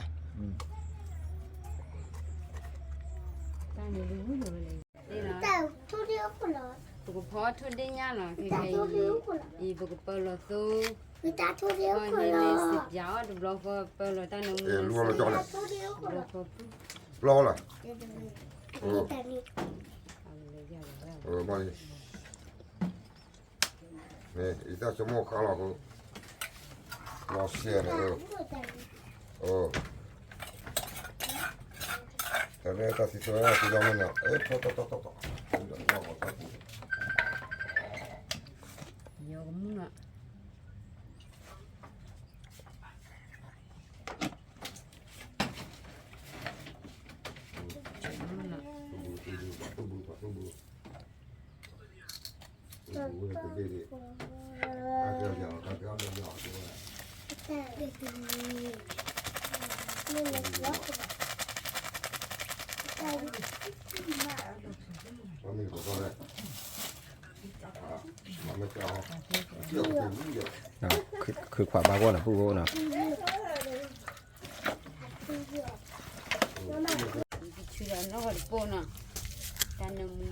ထိၣ်ဒ့ၣ်ညၣ်နီၤ ခဲခဲအံၤ, အံၤပကပၢလီၤသိ, ဖီန့ၣ်စံးပၠးအီၤတဘျီဃီ ပၢလီၤတၢ်နၢမူန့ၣ်စံး, ဘျီဃီ, ဘျီလီၤ, မ့ၢ်အံၤတၢ်ဆိကမိၣ်ဃါလီၤဃိ, လီၤစဲးန့ၣ်, တၢ်စံးဆၢသံဒီးမ့ၢ်န့ၣ်, ထီၣ်ထီၣ်ထီၣ်ထီၣ်, ယီကမူၣ်နီၤ, ခုခွးဘၣ်ဂီၢ်နီၤ ပုၢ်ဂီၢ်နီၤ, ဆူဒီးနီၢ်ဂီၤတပိၢ်နီၤ, တၢ်နၢမူ,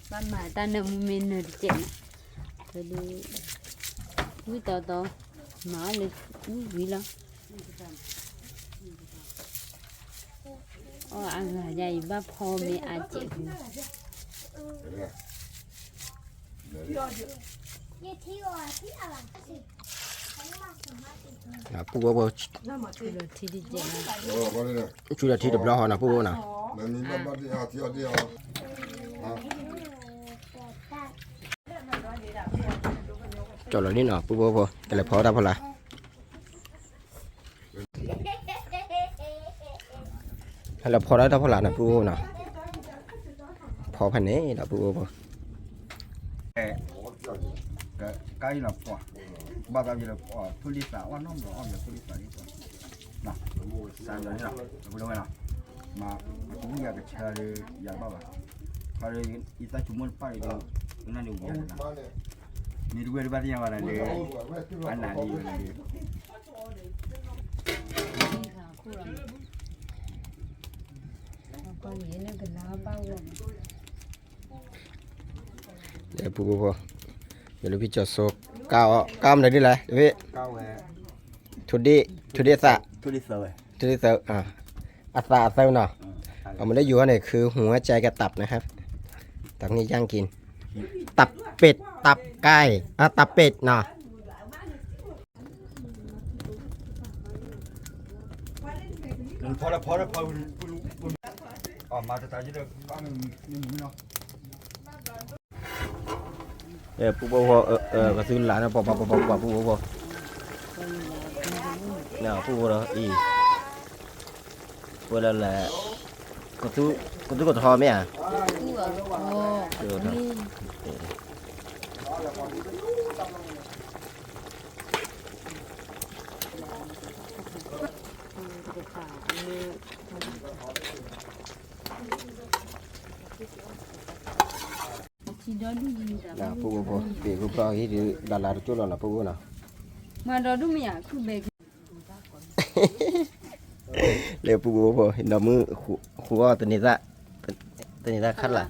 ဘၣ်မၤတၢ်နၢမူမ့ၢ်နၢၤတကဲးနီၤ, ဝံၤတီတီ, မၤအီၤလၢဝံၤလီၤ, အီၣ်အဂၤယၤအံၤဘၣ်ဖီမ့ၢ်အါကဲး, ပုၢ်ဝဲၢ်ဖိ, ဆူဒီးထံတဘျီဃီနီၤ ပုၢ်ဝဲၢ်နီၤ, ကၠီလီၤန့ၣ်နီၤ ပုၢ်ဝဲၢ်ဖိ တလဲၤဖီတၢ်ဖီလာ် က ဟဲလၢဖီဒီးတၢ်ဖီလာ်နီၤ ပုၢ်ဖိနီၤ, ဖီဖဲန့ၣ်ဒီးပုၢ်ဖိဖိ ကါအံၤလီၤပှၤ, ဘၣ်သးယလၢ ထိၣ်လံသး အီၣ်နီၢ်မး အီၣ်လၢထိၣ်လံသးလံပှၤ, စးယၤန့ၣ်လီၤ ပကလီဝဲလီၤ, မ့ၢ်ပကဝံၣ်ယၤကဆၢဒီး ယၤဘၣ်ဘၣ်, ခီဒီးယသးဆိကမိၣ်တပၣ်ဒီး နၢ်ဒုးဝံၤယၤတဂၤ, မ့ၢ်တဝဲတဘၣ်သ့ၣ်ညါဘၣ်ဒီး အနၢ်ဒ်ဝဲန့ၣ်ဒီး ပုၢ်ဖိဖိ, ယလူၤဖံကၠီၤစိ, ကါအီၤ ကါမနုၤဒ်လဲၣ် တဖ့ၣ်, ထိၣ်ဒ့ၣ်, ထိၣ်ဒ့ၣ်သး, ထိၣ်ဒ့ၣ်သး, အသးအသၢနီၤ, အမ့ၢ်လၢယိၤဟီန့ၣ် คือหัวใจกับตับนะครับ, ตับเป็ด ตับไก่ อ่ะ ตับเป็ดเนาะ ပုၢ်ဖိဖိ, ကသုလးန့ၣ် ပှၤပှၤပှၤပှၤ ပုၢ်ဖိဖိ, ပုၢ်ဖိဒီးအံၤ, ဝဲလၢလဲၣ်, ကသုကထီမ့ၢ်ဧါ, ပုၢ်ဖိဖိ, ပ့ၤဖိဖျီဟံၣ်ဒုး ဘၣ်လါတကၠိၢ်လီၤနီၤ ပုၢ်ဖိနီၤ, လၢပုၢ်ဖိဖိ နီၢ်မုၢ်ဃုအီၣ်တန့ၤသၣ်, တန့ၤသၣ်ခါလၢ်,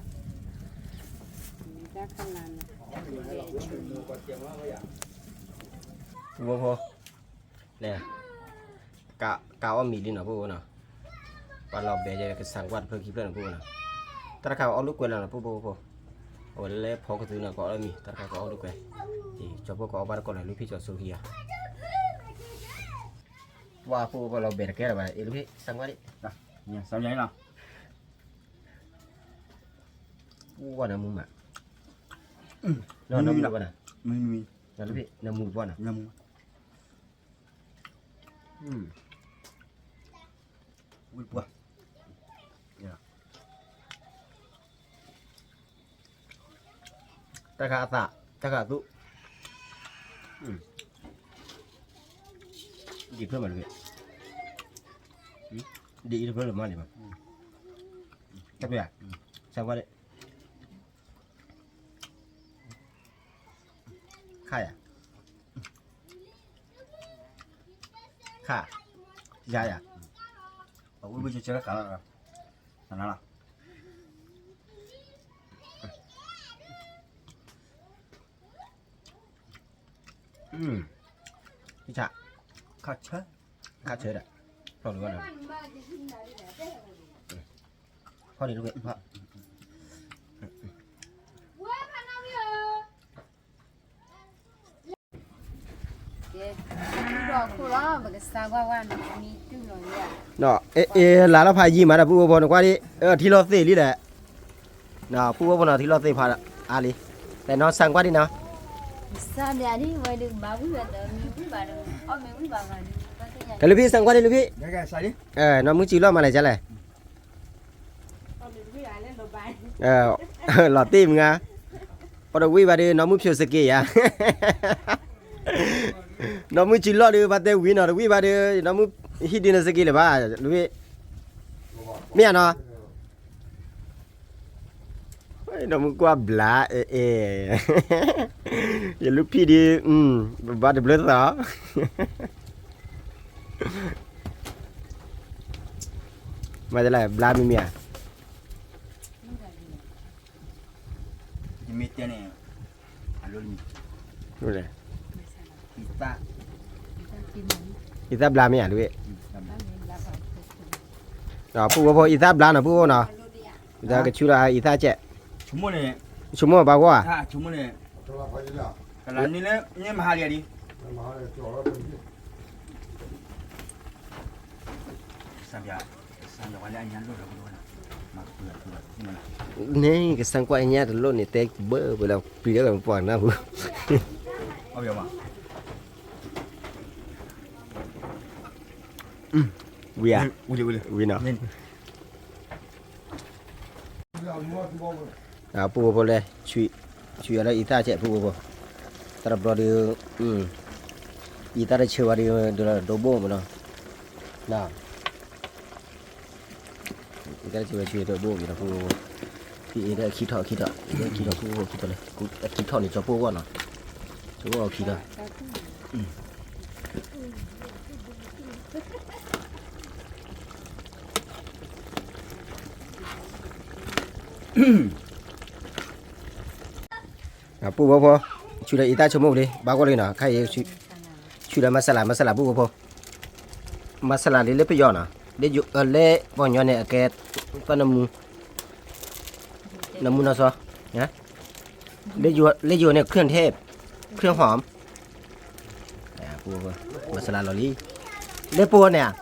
ပုၢ်ဖိဖိ, ကါအီၣ်မံၤလံနီၤ ပုၢ်ဖိနီၤ, ပှၤလီၤဘဲယဲကစၢ်ကွၢ်တဖျၢၣ်ခံဖျၢၣ်နီၤ ပုၢ်ဖိနီၤ, တၢ်တခါကအီၣ်လိာ်ကွဲလီၤနီၤ ပုၢ်ဖိဖိ, အဝဲလၢဖီကသုနီၤ ကအီၣ်လၢမံၤ တၢ်တခါကအီၣ်လိာ်ကွဲ, ကၠီဖိကအီၣ်ဘၣ်တကိးလၢ လူၤဖံကၠီၤစိခံဂၤ ပှၤဖိဖိလီၤဘဲတကဲလၢၤဘၣ် အ့ၣ် လူၤဖံ စၢ်ကွၢ်ဒံး, စၢ်ကွၢ်လီၤ, ပှၤနမူမး, နမူဘၣ်နီၤ, လူၤဖံ နမူဘၣ်နီၤ, ဝံၤပှၤ, တၢ်ခါအသး, တၢ်ခါအသူၣ်, ဒ်ဖျၢၣ်မးတဂ့ၤ, ဒ်အံၤတဖျၢၣ်လၢမးလံမး, တၢ်ပျဲ, စၢ်ကွၢ်ဒံး, ခါယၤ, ခါ, ယၤယၤ, အဝဲဝဲဆဲးဆဲးလၢခါလီၤ, နနလီၤ, ခါဆၢ, ခါဆၢဒၣ်, ဖီၣ်လီၤဝဲနီၤ, ဖီၣ်န့ၣ်တဝဲ, ဒီး လါလီၤဖးယံာ်မးဒီး ပုၢ်ဖိဖိ နကွၢ်ဒံး ထံလီၤသ့ၣ်လံဒီး, ပုၢ်ဖိဖိနီၤ ထံလီၤသ့ၣ်ဖးအါလံ, တဲနီၤ စၢ်ကွၢ်ဒံးနီၤ, တၢ်လူၤဖံ စၢ်ကွၢ်ဒံး လူၤဖံ, နီၢ်မုၢ်စံးလီၤမးလဲၣ် ကလဲၣ် လီၤတ့ၢ်မုၢ်ဂၤ, ပှၤတဝံၣ်ဘၣ်ဒီး နီၢ်မုၢ်ဖျိးစက့ယါ, နီၢ်မုၢ်စံးလီၤဒီး ပှၤတဲဝံၤနီၤ တဝံၣ်ဘၣ်ဒီး နီၢ်မုၢ်ဟံၣ်ဒုးန့ၣ်စက့လၢၤဘၣ်, လူၤဖံ, မ့ၢ်ဧါနီၤ, နီၢ်မုၢ်ကွၢ်ဘျါ, အဲ အဲ ယလူၤဖံဒုး, ဘၣ်တဘျုးသီ, မ့ၢ်တလဲၣ် ဘျါမံၤမံၤဧါ, ယမ့ၢ်တဲန့ၣ်, အလိၣ်လံ, အံသၣ်ဘျါမ့ၢ်ဧါ လူၤဖံ, ဒီးပုၢ်ဖိဖိ အံသၣ်ဘျါနီၤ ပုၢ်ဖိနီၤ, ကဆူလီၤအံသၣ်ကဲး, ဆိကမိၣ်ဘၣ်ဂီၢ်ဧါ, ကလၤန့ၣ်လၢန့ၣ်မဟါလံဒံး, န့ၣ် ကစၢ်ကွၢ်အညါတလိၣ်န့ၣ် တဲဘၢဘၣ်လၢပျံၤလၢပှၤကနၢ်ပူၤ, ဝံၤဧါ, ဝံၤနီၤ, ပူဖိလဲၣ်, ဆွံအီၤလၢအံသၣ်ကဲး ပူဖိ, တၢ်တဘျီဒီး, အံသၣ်တဆၢဘၣ်ဒီး ဒိဘိၣ်မးနီၤ, အံသၣ်တဆၢဘၣ်ဆံဒိဘိၣ်မးနီၤ, ဖံအ့ဒၣ်ခံထီၣ်ခံထီၣ်, အံဒၣ်ခံထီၣ်ခံထီၣ်, အံဒၣ်ခံထီၣ်ပူဖိခံထီၣ်လဲၣ်, အခံထီၣ်န့ၣ် ကၠီပိၢ်ဂီၢ်နီၤ, ကၠီပိၢ်ဂီၢ်ခံထီၣ် ပူဖိဖိ, ဆူလၢအံသၣ်ဆိကမိၣ်ပူၤလံ ဘၣ်ကွၢ်လံနီၤ, ခါအံၤ ဆူလၢမၤစၢ်လၤ မၤစၢ်လၤပူဖိဖိ, မၤစၢ်လၤလံလၢပယီၤနီၤ, လၢပှၤကညီန့ၣ် အကဲ သီၣ်နမူ, နမူနီၢ်စီ, လၢယိၤန့ၣ် เครื่องเทศ, เครื่องหอม, မၤစၢ်လၤလီၤလံ, လၢပှၤန့ၣ်,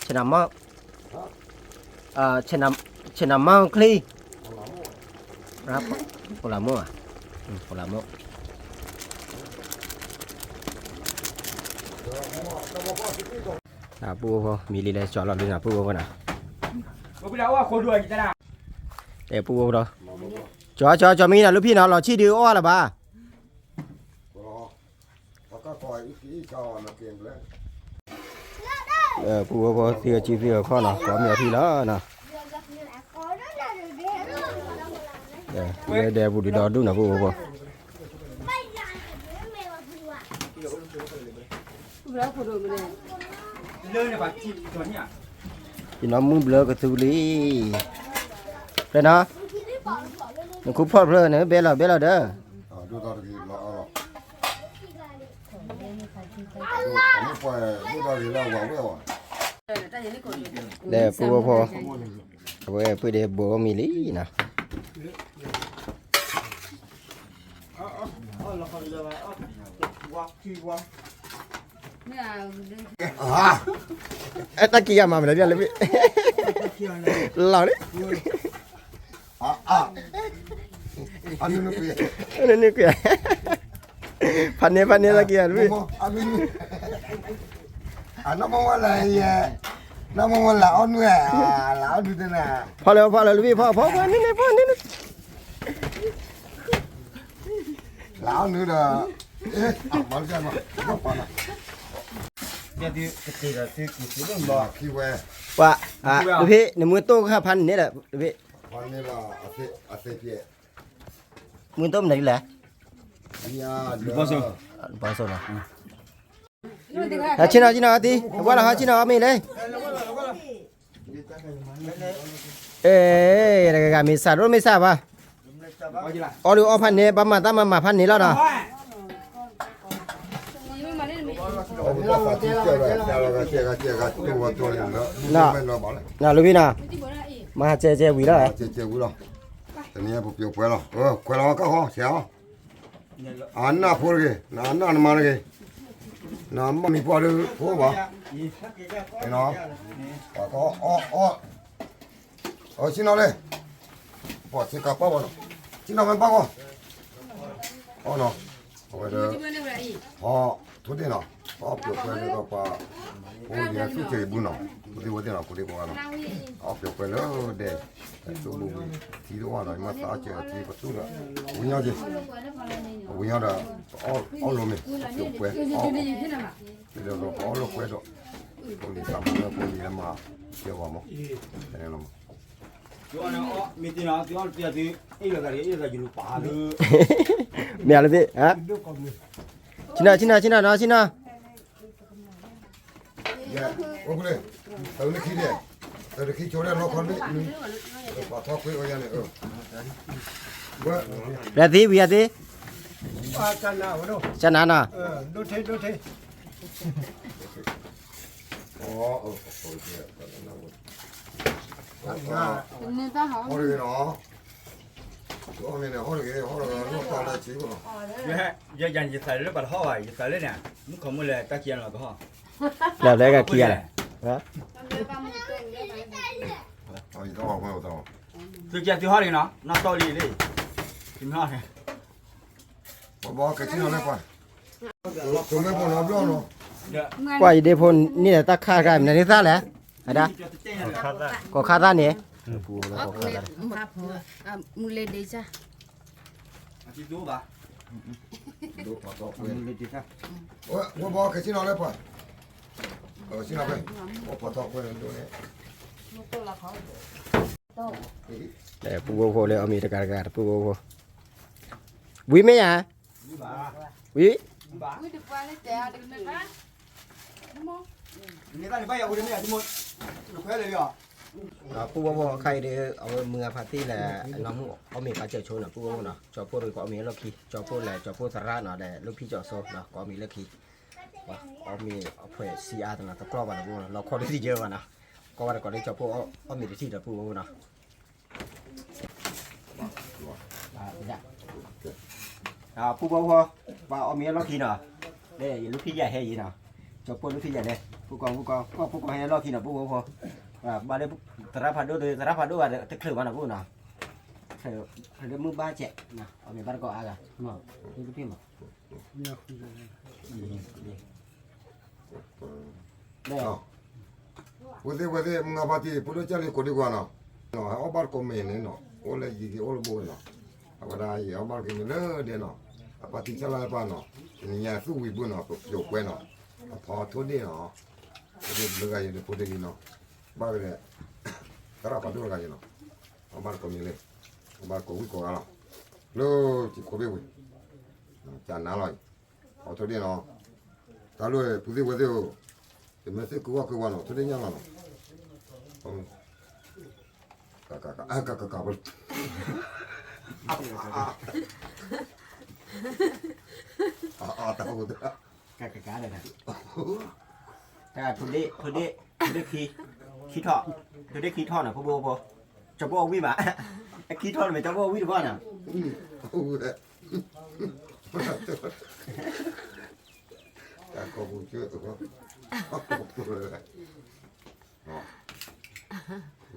ဆနမီၢ် ဆနမီၢ်ချံ, ဖိလၢမိၢ်, ဖိလၢမိၢ်, ပူဖိဖိ မံၤလံလဲၤကၠီလီၤလံနီၤ ပူဖိဖိနီၤ, ပူဖိဖိဒီး, ကၠီကၠီကၠီမံၤနီၤ လူဖံနီၤ လီၤဆံၣ်ဒုးအိၣ်လၢၤဘၣ် ပူဖိဖိ သံအစုသံအခီၣ်နီၤ ကိးမံၤအဖံလီၤနီၤ, ဒဲပူၤဒုးဒီဒူၣ်နီၤ ပူဖိဖိ, ယနီၢ်မုၢ်ဘျၢကသူလံ, ဖျဲၣ်နီၤ, နခူဖီၣ်ဖျၢၣ်န့ၣ် ဘဲလီၤဘဲလီၤဒီး ဒီးပူဖိဖိ, အဝဲပှ့ၤဒဲးဘိမံၤလံနီၤ, တၢ်ကံၢ်ယါမၤမနုၤဒ်လဲၣ်, လီၤလံ, နကွံာ်, ဖးန့ၢ်ဖးန့ၢ်တၢ်ကံၢ်ယါတဘ့ၣ်, နမလၢ, နမလၢအီၣ်နွဲၣ်, လၢအီၣ်နွဲၣ်, ဖီလၢဖီလၢလဘ့ၣ် ဖီဖီ ဖီန့ၢ်န့ၢ် ဖီန့ၢ်န့ၢ် လၢအီၣ်နွဲၣ်ဒီး, မၤလၢ, ပှၤ, လဘ့ၣ် နမ့ၢ်တိၢ်ခါဖးန့ၢ်လၢ, လဘ့ၣ်, မ့ၢ်တိၢ်မနုၤဒ်လဲၣ်, ဘီဆိနီၤ, ဟဲဆ့ၣ်နီၤဆ့ၣ်နီၤအီၤသံ, ဝဲလီၤဟဲဆ့ၣ်နီၤအီၤမ့ၢ်လဲၣ်, အဲ, တဂၤဂၤမ့ၢ်စးဒိၣ်မ့ၢ်စးဘၣ်, အီၣ်ဒုးအီၣ်ဖးန့ၢ် ဘၣ်မၤတၢ်မၤမၤဖးန့ၢ်လီၤနီၤ လၢဘ့ၣ်နီၤ, မၤစဲးစဲးဝံၤလီၤ, တနံၤပပျိၤပှဲၤလီၤ, ခွဲးလီၤကီၢ်ဃီ ဆဲးအီၤ, အနၢ်ဖိတဂ့ၤ, နနၢ်နမါတဂ့ၤ, နမ့ၢ်မံၤပှၢ်ဒုးဖိဘၣ်, ပှၤကီအီၣ်, အီၣ်ဆ့ၣ်နီၤလံ, ပှၤဆ့ကၤပၢ်ဘၣ်နီၤ, ဆ့ၣ်နီၤမ့ၢ်ဘၣ်ကီ, အီၣ်နီၤ, အဝဲဒီး, ဟီ, ထိၣ်ဒ့ၣ်နီၤ, အီၣ်ပျိၤပှဲၤဒ်သိးပှၤ, အိၣ်ယဲသူၣ်စၢၤယဘုနီၤ, ကူဒ့ဝဲသ့ၣ်နီၤ ကူဒ့ပဝဲနီၤ, အီၣ်ပျိၤပှဲၤလၢဒဲး, သူၣ်ဘိဝံၤ, ထံတအိၣ်နီၤ ယမ့ၢ်သးအီၣ်စၢၤထံပသူၣ်ဒီး, ဝံၤညီက့ၤ, ဝံၤညီဒီး, အီၣ်လိာ်မ့ၢ်, ပျိၤပှဲၤ, ဒ်သိးပအီၣ်လိာ်ကွဲဒီး, ပမ့ၢ်သးမုာ်လၢပမ့ၢ်လၢမၤ, ကဲဝဲမး, မ့ၢ်လၢသ့ၣ်, ဆ့ၣ်နီၤ ဆ့ၣ်နီၤ ဆ့ၣ်နီၤ, လၢသ့ၣ်ဝံၤအသ့ၣ်, ကနၤနီၤ ယဲယၤန့ၣ် ယသးလၢပှၤတဟီၣ်ဘၣ် ယသးလၢန့ၣ် မုၣ်ကီၤမုၣ်လဲၤတၢ်ခံဂၤလီၤကဟီၣ်, လၢကခံဂၤလဲၣ်, သုကသုဟီၣ်လံနီၤ နီၢ်တီၢ်လံလံ, သုမ့ၢ်ဟီၣ်န့ၣ် ပှၤယဒ့ဖိန့ၣ်တၢ်ခါတဂၤမနုၤသၣ်လဲၣ်, အဒၣ်, ကီၢ်ခါသၣ်န့ၣ်, ပူဖိလၢဟီၣ်ခါတၢ်, မူလဲၤဒ့ဆၣ်, ဒိၣ်ပှၤတီၢ်ကွဲ, မူလဲၤဒ့ဆၣ်, ဝဲဘီကဆ့ၣ်နီၤလၢပှၤ, ဆ့ၣ်နီၤဖဲ, ပှၤတီၢ်ကွဲဒိၣ်န့ၣ်, ပူဖိဖိလၢအီၣ်မ့ၤတဂၤတဂၤ ပူဖိဖိ, ဝံၤမ့ၢ်ယၤ, ဝံၤ ပူဖိဖိ ခါအံၤဒီး အဝဲမုၢ်ဂၤဖါတံၢ်လၢ အနီၢ်မုၣ်အီၣ်မ့ၤပာ်စၢၤဆိနီၤ ပူဖိဖိနီၤ, ကၠီဖိဒီးကအီၣ်မ့ၤလီၢ်ခံ, ကၠီဖိလၢကၠီဖိသရၣ်နီၤ ဒီးလူၢ်ဖံကၠီစိနီၤ ကအီၣ်မ့ၤလီၢ်ခံ, အီၣ်မ့ၤအဖှဲးဆံးအါတနီၤ တကျီၢ်ဘၣ်နီၤ ပူဖိနီၤ လီၤခီဒ်တယၢဘၣ်နီၤ, ကီၢ်ဝဲတကိးလၢကၠီဖိအီၣ်မ့ၤတထံၣ်ဒီးပူဖိဖိနီၤ ပူဖိဖိ, ပှၤအီၣ်မ့ၤလီၢ်ခံနီၤ, လၢယလူၢ်ဖံယဲၢ်ဟဲယံၤနီၤ, ကၠီဖိလူၢ်ဖံယဲၢ်လဲၣ်, ဖိကီၢ်ဖိကီၢ် ကီၢ်ဖိကီၢ်ဟဲလီၢ်ခံနီၤ ပူဖိဖိ, ဘၣ်လၢ သရၣ်ဖးဒိၣ်ဒီး သရၣ်ဖးဒိၣ်ဘၣ်တချုးဘၣ်နီၤ ပူဖိနီၤ, တချုးလၢမုၢ်ဘၣ်စဲး, အီၣ်မ့ၤဘၣ်တကိးအါဂၤ, မ့ၢ်လူၢ်ဖံမး ဝဲသ့ၣ်ဝဲသ့ၣ် မုၢ်ဂၤဖါတံၢ် ဖိဒိၣ်ကၢ်လံကိးဒံကွၢ်နီၤ, ဟဲအီၣ်ဘၣ်တကိးမ့ၤန့ၣ်နီၤ အိၣ်လၢယံၤက့ၤအိၣ်လၢဘိဝဲနီၤ, အဝဲဒၣ်ယံၤအီၣ်ဘၣ်တကိးမ့ၤလၢဒဲနီၤ, အပၢ်တံၢ်ဆၣ်လၢပၢ်နီၤ, တနံၤညါသူၣ်ဝံၤဘိနီၤ ပပျိာ်ကွဲနီၤ, အဖီထိၣ်ဒ့ၣ်နီၤ, ထိၣ်ဒ့ၣ်ဘျုးဂၤယံၤဒီးဖိဒ့လံနီၤ, ဘၣ်ကဒီး သရၣ်ဖးဒိၣ်တဂၤယံၤနီၤ, အီၣ်ဘၣ်တကိးမ့ၤလံ, အီၣ်ဘၣ်တကိးဝံၣ်ကိးဂၤလီၤ, လၢကခိးဘ့ၣ်ဝံၤ, ကနၤလီၤ, အီထိၣ်ဒ့ၣ်နီၤ, တၢ်လၢ ပူၤသ့ၣ်ဝဲသ့ၣ်ဧၢ, တမ့ၢ်သ့ၣ်ကဝီၤကဝီၤနီၤ ထိၣ်ဒ့ၣ်ညါလီၤနီၤ, ကကကကကက, အတၢ်အိၣ်တၢ်, ကကက, တၢ်ထိၣ်ဒ့ၣ် ထိၣ်ဒ့ၣ် ထိၣ်ဒ့ၣ်ခံ, ခံထီၣ်, ထိၣ်ဒ့ၣ်ခံထီၣ်နီၤ ဖိဖိဖိ, ကၠီဖိအဝံၣ်ဘၣ်, အခံထီၣ်န့ၣ်မ့ၢ်ကၠီဖိအဝံၣ်တဘၣ်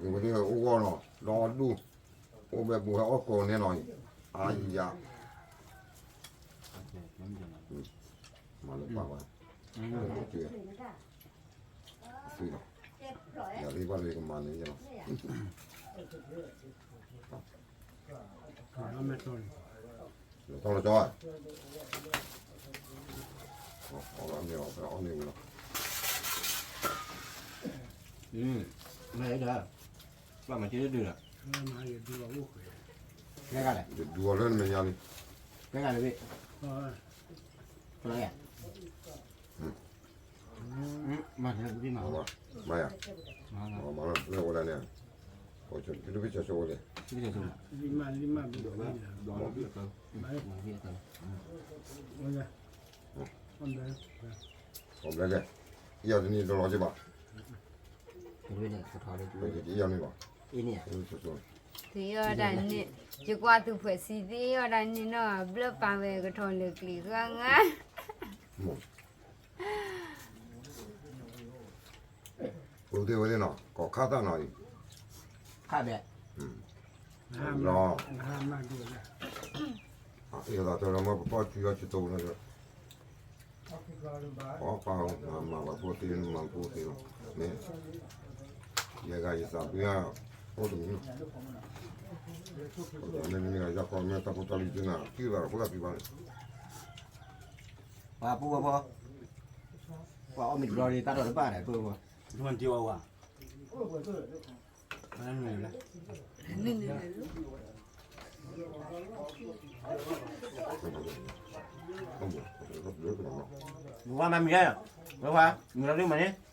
နီၤ, တၢ်ကီပူၤကၠိ, ကီပူၤ, ဝဲသ့ၣ်အိၣ်ဂီၢ်နီၤ ဒီဒူၣ်, အိၣ်ဘဲပူၤဟဲအီၣ်ကိးန့ၣ်နီၤ, အါယံၤယၤ, မၤလၢပှၤဝဲ, ကၠိ, အသွံၣ်နီၤ, ယၤသ့ၣ်ဘၣ်လၢယကမၤန့ၣ်ယနီၤ, ထီၣ်လီၤကၠီ, အီၣ်မ့ၤအီၣ်ဖဲအီၣ်မ့ၤဝံၤလီၤ, မ့ၢ်ဒီး, ဘၣ်မၤက့ၤဒုးလီၤ, ယဒူအီၤလၢနမဲာ်ညါလံ, မၤယၤ, မၤလၢအိၣ်လၢန့ၣ်, တဖျၢၣ်ဆိဝဲလဲၣ်, အီၣ်ဘျဲၣ်လဲၣ်, အီၣ်ဘျဲၣ်လဲၣ်, အီၣ်ဘျဲၣ်လဲၣ်, အီၣ်ဘျဲၣ်လဲၣ်, အီၣ်ဘျဲၣ်လဲၣ်, အီၣ်ဘျဲၣ်လဲၣ်, အီၣ်ဘျဲၣ်လဲၣ်, သ့အီၣ်တၢ်န့ၣ်, ယကွၢ်သူၣ်ဖှဲးဆံးသ့အီၣ်တၢ်န့ၣ်နီၤ ဘျၢပာ်ဝဲကထီၣ်လၢကျံၤဂၤဂၤ ပူၤသ့ၣ်ဝဲသ့ၣ်နီၤ ကီၢ်ခါသၣ်နီၤအံၤ, ခါဘဲ, လီၤ, အသးတရၢမ့ၢ်ပပီၢ်စုလီၤဆူတိၤန့ၣ်ဒီး, ပှၤပာ်မၤဘၣ်ဖိသ့မၤဖိသ့လီၤ, မ့ၢ်, ယဲဂၤယသးပ့ၤ, အိၣ်တမံၤလီၤ, မ့မ့ၢ်ယၤခီမ့ၢ်တၢ်ဖိတၢ်လံၤသ့ၣ်နၤ ကံၣ်ဘၣ်ဖိသၣ်ကံၣ်ဘၣ်န့ၣ်, ပှၤပူဖိ, ပှၤအီၣ်မ့ၤတဘျီဒီး တၢ်ဒိးတဘၣ်ဒီး ပူဖိ, ဝဲမၤမံၤလၢ, ဝဲမၤမံၤလၢဒ်မးန့ၣ်, ပ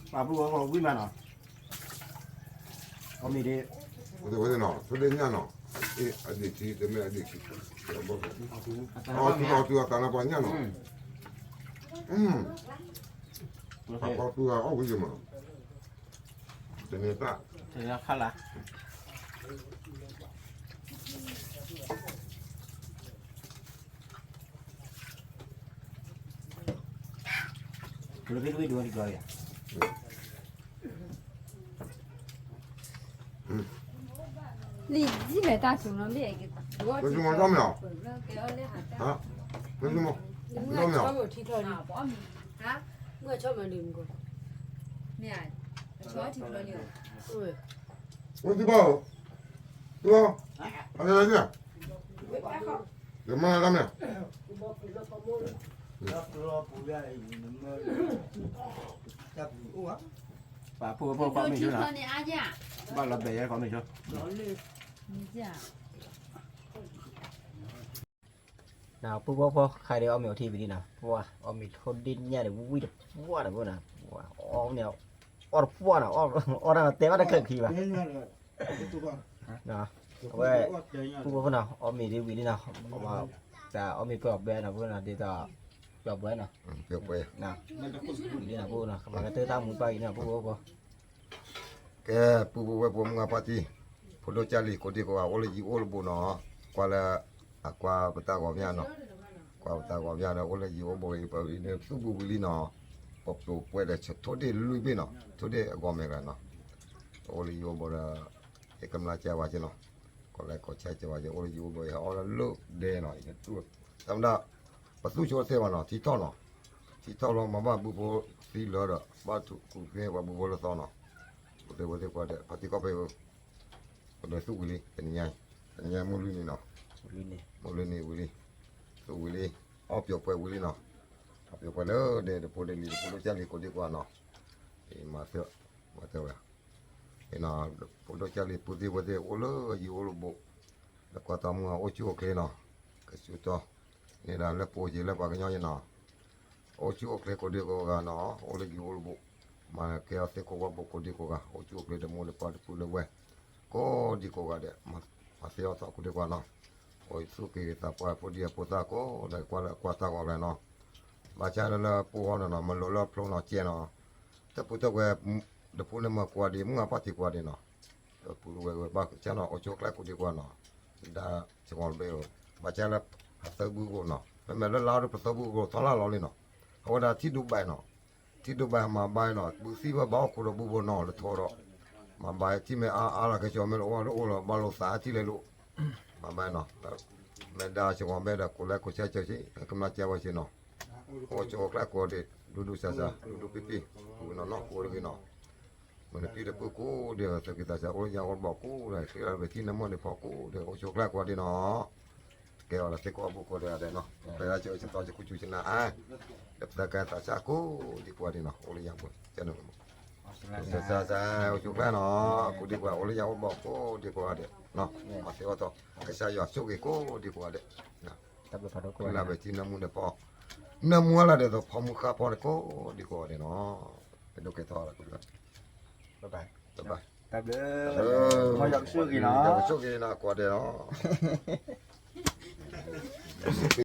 ှၤပူဖိဝံၣ်မးနီၤ, အီၣ်မ့ၤဒ့, ဝဲသ့ၣ်နီၤ ထိၣ်ဒ့ၣ်ညၣ်နီၤ, အ့ၣ် အဒ့ၣ်ထံ တမ့ၢ်အဒ့ၣ်ထံ, အီၣ်သူအီၣ်သူအသးလၢပှၤညၣ်နီၤ, အီၣ်သူအီၣ်ဝံၤယမး, တန့ၢ်တၢ် ကလၢဖံတဝံၣ်ဒိးဒ်ကျီယၤ, လံာ်ဒ်လဲၣ်တၢ်စူၤနီၤမ့ၢ်အဲၣ်က့ၤ မ့ၢ်မ့ၢ် မ့ၢ်မ့ၢ် မ့ၢ်မ့ၢ် မ့ၢ်မ့ၢ် ထံချီလံ မ့ၢ်အဆီထံချီလံ မ့ၢ်သဘၣ်ဧိၤ သဘၣ် အလဲလဲၣ် ယမၤတၢ်မ့ၢ် ပာ်ဖှိၣ်ဖှိၣ်ကီမ့ၢ်ဆိနီၤ ဘၣ်လီၤဘဲယဲကီမ့ၢ်ဆိ နပုၢ်ဖိဖိ ခါဒံးအီၣ်မ့ၤအီထံဝံၤလံနီၤ ပှၤ အီၣ်မ့ၤထိၣ်ဒ့ၣ်ညၣ်ဒီး ဝံၣ်တပှၢ်ဒီးဖိနီၤ အီၣ်န့ၣ် အီၣ်တပှၢ်နီၤ အီၣ်တၢ်တဲဘၣ်တချုးခံဘၣ် အဝဲ ပုၢ်ဖိဖိနီၤ အီၣ်မ့ၤဒံးဝံၤလံနီၤ တၢ်အီၣ်မ့ၤပှဲၤအီၣ်ဘဲနီၤ ပုၢ်ဖိနီၤ ဒ်သိး ပျီၤဘှဲနီၤ ပျီၤဘှဲ ဝံၤလံနီၤ ပုၢ်ဖိနီၤ ကမၤကတၢၢ်တၢ်မူပၢ်အံၤနီၤ ပုၢ်ဖိဖိ ကဲ ပုၢ်ဖိဝဲၢ်ဖိမုၢ်ဂၢ်ဖါတံၢ် ဖိဒိၣ်ကၢ်လံၤ ကိးဒံကိးဂၤ အိၣ်လၢယံၤအိၣ်လၢဘူးနီၤ ကွၢ်လၢ အကွၢ်ပတၢ်ဂီၤမူနီၤ ကွၢ်ပတၢ်ဂီၤမူဒီး အိၣ်လၢယံၤအိၣ်ဘူးအံၤ ပဝံၤန့ၣ် သူၣ်ဘူးဝံၤလံနီၤ ပပျိၤပှဲၤဒီးထိၣ်ဒ့ၣ်လွံၢ်ဘ့ၣ်နီၤ ထိၣ်ဒ့ၣ်အဂီၢ်မ့ၢ်ဂၤနီၤ အိၣ်လၢယံၤအိၣ်ဘူးဒီး ယကမျၢၢ်ကဲဝဲက့နီၤ ကီၢ်လဲကီၢ်ဆဲကဲဝဲက့ အိၣ်လၢယံၤအိၣ်ဘူး ယဟဲအီၣ်လၢလၢဒဲနီၤ ယတူၢ် တၢ်မတၤ ပသူၣ်ဆိတသ့ဘၣ်နီၤ ထံထီၣ်နီၤ ထံထီၣ်လီၤ မၤဘၣ်ဘုဖိသံလၢဒီး ဘၣ်ထူးကူၣ်သ့ပှၤဘုဖိလၢသီနီၤ ပတဲဝဲသ့ၣ်ကွၢ်ဒီး ဖါတံၢ်ကီၢ်ဖဲ ပဒိးသူၣ်ဝံၤလံ တနံၤညါအံၤ တနံၤညါမုၢ်လွံၢ်နံၤနီၤ မုၢ်လွံၢ်နံၤဝံၤလံ သူၣ်ဝံၤလံ အီၣ်ပျိၤပှဲၤဝံၤလံနီၤ အီၣ်ပျိၤပှဲၤလၢဒဲ တဖိဒဲလံ တဖိဒိၣ်ကၢ်လံၤ ကိးဒံကိးဂၤနီၤ မၤသၢ မၤသၢဝဲ ဖိဒိၣ်ကၢ်လံၤ ပုၢ်သ့ၣ်ဝဲၢ်သ့ၣ် အိၣ်လၢယံၤအိၣ်လၢဘူး လၢကွၢ်တၢ်မူ အိၣ်ဆူၣ်အိၣ်ချ့နီၤ ကဆူၣ်တီ န့ၣ်ဒၣ်လၢပအိၣ်က့ၤလၢပှၤကညီယနီၤ အိၣ်ဆူၣ်အိၣ်ချ့ကိးဒံကိးဂၤနီၤ အိၣ်လၢယံၤအိၣ်လၢဘူး မၤကဲအီၤသ့ၣ်ကိးဝၢ်ဘူးကိးဒံကိးဂၤ အိၣ်ဆူၣ်အိၣ်ချ့ဒီးမိၢ်ဒီးပၢ်ဒီပုၢ်ဒီဝဲၢ် ကိးဒံကိးဂၤဒဲး မၤသ့အီၣ်သီကိးဒံကိးဂၤနီၤ အိၣ်ဆူၣ်က့ၤသးပှၢ်ဖိဒံဖိသၣ်ကိးဂၤဒဲး ကွၢ်လၢကွၢ်တၢ်ဂီၤကျဲၤနီၤ ဘၣ်ဆၣ်လၢလၢပူၤဃီနီၤနီၤ မၤလိလၢဖျိနီၤကဲနီၤ တပူၤတဝဲၤ တပူၤန့ၣ်မၤကွၢ်ဒံး မုၢ်ဂၢ်ဖါတံၢ်ကွၢ်ဒံးနီၤ တပူၤတဝဲၤဝဲဘၣ်ဆၣ်နီၤ အိၣ်ဆိၣ်အိၣ်ချ့ကိးဒံကိးဂၤနီၤ ဒါစှီၤဘ့ၣ်ဧိၤ ဘၣ်ဆၣ်လၢ အသၢဘုဂိၢ်နီၤ မ့မ့ၢ်လၢလါဒီးပသၢဘုဂိၢ်ထီၣ်လၢလီၤလံနီၤ အဝဲဒၣ်ထံဒိးဘၣ်နီၤ ထံဒိးဘၣ်မၤဘၣ်နီၤ ဘုသံဘၣ်ဘၣ်အီၣ်ခိၣ်ဒီးဘုဘိနီၤ လၢထီဒီး မၤဘၣ်ထံမ့ၢ်အါအါလီၤ ကစီၤမ့ၢ်လၢအိၣ်လၢအိၣ်လီၤ ဘၣ်လိာ်သးထံလဲၤလိာ် မၤဘၣ်နီၤ မ့ၢ်ဒါစှီၤဘ့ၣ်ဒီး ကိးလဲကိးဆဲကၢဆံ ကမျၢၢ်ကဲဝဲဆ့နီၤ အိၣ်ဆိၣ်အိၣ်ချ့ကိးဒံး ဒူဒူစၢ်စၢ် ဒူဒူပံပံ ပူၤနီၤနီၤ ကိးတဂ့ၤနီၤ မ့ၢ်နပံတပူၤကိးဒံး သုးက့သးစၢ် အိၣ်လၢညါအိၣ်တဘီကိးဒံး ဃ့လၢပထံနၢမူန့ၣ်ဖီကိးဒံး အိၣ်ဆိၣ်အိၣ်ချ့ကိးဒံးနီၤ ကဲအီၤလၢသ့ၣ်ကိးအဘူးကိးဒံးဒဲးနီၤ ပှၤလၢဆၢဆၢသီဆၢခူဆူဆနၤအါ ဒီးပသးကဲသးစၢ်ကိးဒံးကိးဒံးနီၤ အိၣ်လၢညါပူၤ ကဲနီၤ စၢ်စၢ်စၢ် အိၣ်ဆိၣ်အိၣ်ချ့နီၤ ကိးဒံးကိး အိၣ်လၢညါအိၣ်တဘီကိးဒံးကိးဒံးနီၤ မၤသ့အီၣ်သီ ကစၢ်ယွၤဆိၣ်ဂ့ၤကိးဒံးကိးဒံး လၢပထံနၢမူန့ၣ်ဖီ နၢမူလၢဒဲးသိးဖီမုၢ်ဃါဖီန့ၣ်ကိးဒံးကိးဒံးနီၤ ပဒိၣ်ကဲထီၣ်လၢ ဘၣ်ဘၣ် တၢ်ဘျုး ယွၤကဆိၣ်ဂ့ၤနီၤ ယွၤကဆိၣ်ဂ့ၤနီၤ ကိးဒံးနီၤ